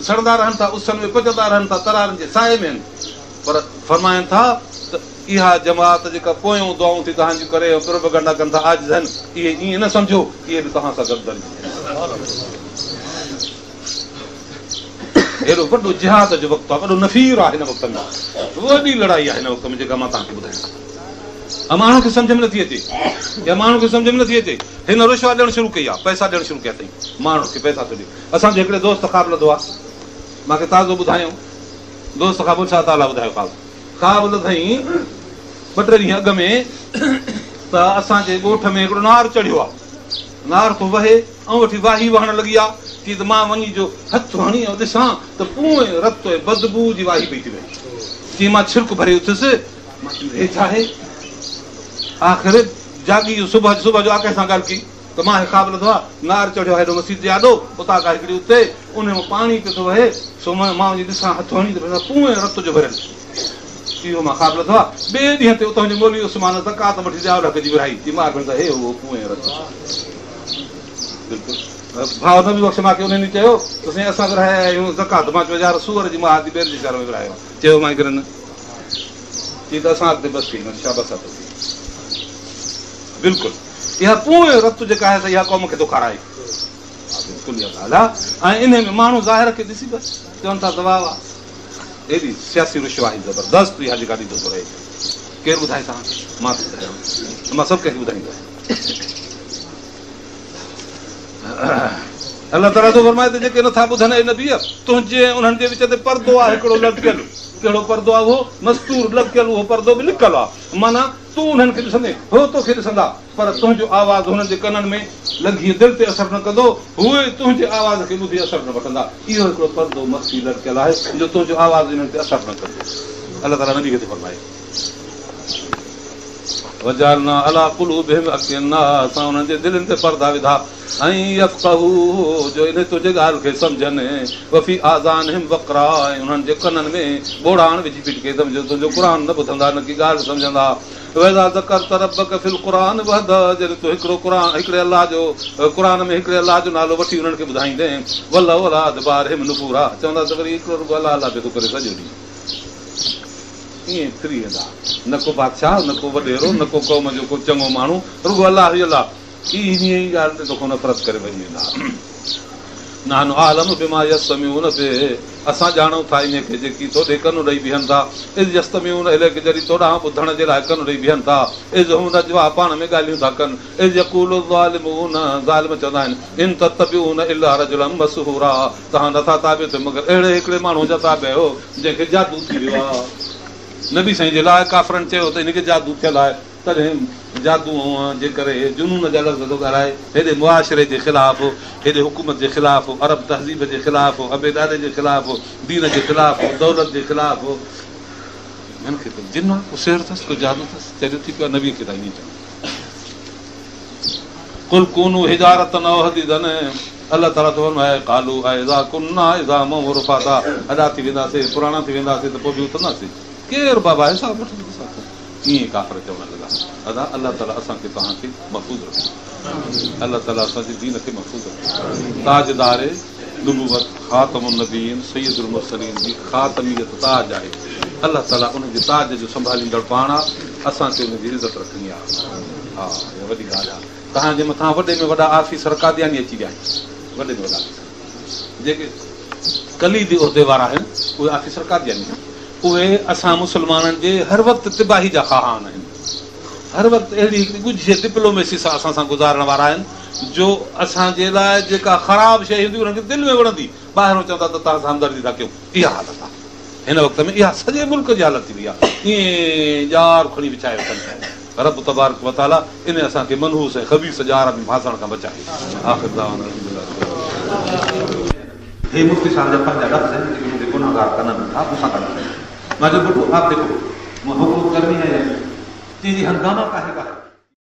سڙندا رهن ٿا، اسن ۾ پچندا رهن ٿا، ترارن جي سائي ۾ آهن. پر فرمائن ٿا ته اها جماعت جيڪا پويون دعائون ٿي توهان جون ڪري ۽ پروپئگنڊا ڪن ٿا عاجز آهن، اهي ائين نه سمجهو، اهي به توهان سان گڏ درجي ۾ آهن. هيڏو وڏو جهاد جو وقت آهي، وڏو نفير آهي هن وقت ۾، وڏي لڙائي آهي هن وقت ۾ جيڪا مان توهان کي ٻڌايان ۽ ماڻهن کي سمجهه ۾ نٿي اچي يا ماڻهن کي سمجهه ۾ نٿي اچي. هن رشوت ڏيڻ شروع ڪئي آهي، پئسا ڏيڻ شروع ڪيا اٿئي، ماڻهن کي پئسا ٿو ڏي. اسان جو هڪڙي دوست خواب لڌو آهي، مان کي تازو ٻڌايائون، دوست خواب شاهه تعاليٰ ٻڌايو خواب، خواب لڌائين ٻه ٽي ڏينهن اڳ ۾ ته اسان جي ڳوٺ ۾ هڪڙو نار چڙهيو آهي. نار ٿو وهي ۽ وٺي واهي وهڻ لڳي آ، چي ته مان وڃي جو هٿ هڻي ۽ ڏسان ته پونء رت ۽ بدبوء جي واهي پئي ٿي وهي. چي مان ڇرڪ ڀري اٿيس، مان چيم هي ڇا آهي؟ آخر جاڳي صبح صبح جو آقا سان ڳالهه ڪئي ته مان هي خواب لڌو آ، نار چڙهيو آ هيڏو مسيت جي آڏو، اوطاق آ هڪڙي اتي، انهي مان پاڻي پيو ٿو وهي، سو مان وڃي ڏسان هٿ هڻي ته پونء رت جو ڀريل. اهو مان خواب لڌو آ. ٻئي ڏينهن تي اتان جي مولوي عثمان زڪوات وٺي ضياء الحق جي ورهائي. چي مار ڀيڻ ته هي هو پونء رت. بلڪل ڀاء نبي بخش مان کي انهن ئي چيو ته سائين اسان ورهائي آيا آهيون زڪوات. مان چيو يار سوئر جي مهادي ٻير جي شهر ۾ ورهايو آ. چيو مانس ڪري نه. چي ته اسان اڳتي بس ڪئي. مان چيو شابس آ توکي. بلڪل اها پونء رت جيڪا آهي سا اها قوم کي ٿو کارائي. بلڪل اها ڳالهه آ ۽ انهي ۾ ماڻهو ظاهر کي ڏسي بس چون ٿا ته واهه واهه. ايڏي سياسي رشواهي زبردست اها جيڪا ڏيندو ٿو رهي ڪير ٻڌائي توهان کي؟ مان ٿو ٻڌايان مان سڀ ڪنهن کي ٻڌائيندو آهيان. الله تعاليٰ ٿو فرمائي ته جيڪي نٿا ٻڌن اي نبي تنهنجي ۽ انهن جي وچ تي پردو آهي هڪڙو لڙڪيل ڪهڙو پردو آهي اهو مستور لڙڪيل اهو پردو به لڪل آهي معنيٰ تون انهن کي ڏسندين هو توکي ڏسندا پر تنهنجو آواز هنن جي ڪنن ۾ لنگهي دل تي اثر نه ڪندو، هو تنهنجي آواز کي ٻڌي اثر نه وٺندا. اهو هڪڙو پردو مخفي لڙڪيل آهي، جو تنهنجو آواز انهن تي اثر نه ڪندو. الله تعاليٰ نبي کي ٿو فرمائي. وجعلنا علي قلوبهم اڪنة اسان انهن جي دلين تي پردا وڌا، ان يفقهوه جو انهي تنهنجي ڳالهه کي سمجهن، وفي آذانهم وقرا ۽ انهن جي ڪنن ۾ ٻوڙاڻ وجهي پٽڪي اٿم جو تنهنجو قرآن نه ٻڌندا نڪي ڳالهه سمجهندا. واذا ذڪرت ربک في القرآن وحده جڏهن تون هڪڙو قرآن هڪڙي الله جو قرآن ۾ هڪڙي الله جو نالو وٺي انهن کي ٻڌائيندين ولوا علي ادبارهم نفورا چوندا ته وري هڪڙو رڳو الله الله پيو ٿو ڪري سڄو ڏينهن ائين ڦري ويندا نه ڪو بادشاهه نه ڪو وڏيرو نه ڪو قوم جو ڪو چڱو ماڻهو رڳو الله ئي الله انهيء ئي ڳالهه تي توکان نفرت ڪري ڀڄي ويندا. نحن اعلم بما يستمعون به اسان ڄاڻون ٿا انهيء کي جيڪي تو ڏي ڪن ڏئي بيهن ٿا. اذ يستمعون اليڪ جڏهن تو ڏانهن ٻڌڻ جي لاء ڪن ڏئي بيهن ٿا. اذ هم نجويٰ پاڻ ۾ ڳالهيون ٿا ڪن. اذ يقول الظالمون ظالم چوندا آهن ان تتبعون الا رجلا مسحورا توهان نٿا تابع ٿيو مگر اهڙي هڪڙي ماڻهوء جا تابع آهيو جنهن کي جادو ٿي ويو آهي. نبي سائين جي لاء ڪافرن چيو ته ان کي جادو ٿيل آهي. تڏهن جادوء جي ڪري جنون جا لفظ ٿو ڳالهائي، هيڏي معاشري جي خلاف، هيڏي حڪومت جي خلاف، عرب تهذيب جي خلاف، ابي ڏاڏي جي خلاف، دين جي خلاف، دولت جي خلاف. هن کي ته جن آ، ڪو سحر اٿس، ڪو جادو اٿس، چريو ٿي پيو آ، نبيء کي ٿا ائين چون. قل ڪونوا حجارة او حديدا الله تعاليٰ ٿو فرمائي، قالوا ائذا ڪنا عظاما ورفاتا هڏا ٿي وينداسين، پراڻا ٿي وينداسين ته پوء به اٿنداسين؟ ڪير بابا حساب وٺندو اسان کان؟ ائين ڪافر چوڻ لڳا. ادا الله تعالي اسان کي توهان کي محفوظ رکي. الله تعالي اسان جي دين کي محفوظ رکي. تاجدار نبوت خاتم النبيين سيد المرسلين جي خاتميت تاج آهي. الله تعالي ان جي تاج جو سنڀاليندڙ پاڻ آ. اسان کي ان جي عزت رکڻي آ. ها اها وڏي ڳالهه آ. توهان جي مٿان وڏي ۾ وڏا آفيسر قادياني اچي ويا آهن. وڏي ۾ وڏا آفيسر جيڪي ڪليدي عهدي وارا آهن اهي آفيسر قادياني آهن. اهي اسان مسلمانن جي هر وقت تباهي جا خواهان آهن. هر وقت اهڙي هڪڙي ڳجهي ڊپلوميسي سان اسان سان گذارڻ وارا آهن جو اسان جي لاء جيڪا خراب شيء هوندي انهن کي دل ۾ وڻندي. ٻاهرون چوندا ته توهان سان همدردي ٿا ڪيون. اها حالت آهي. هن وقت ۾ اها سڄي ملڪ جي حالت ٿي وئي آهي. ائين ڄار کڻي وڇايو اٿن. رب تبارڪ وتعاليٰ ان اسان کي منحوس ۽ خبيث ڄار ۾ ڦاسڻ کان بچائي. آخر دعوانا الحمدلله رب العالمين. هي مفتي صاحب جا پنهنجا لفظ آهن جيڪي منهنجي گنهگار ڪنن ۾ ٿا مون سان گڏ ٿيا. مان چيو ڀٽو آپ ديکو حڪومت ڪرني هي يا نهين؟ چي جي هنگاما ڪاهي ڪا هي.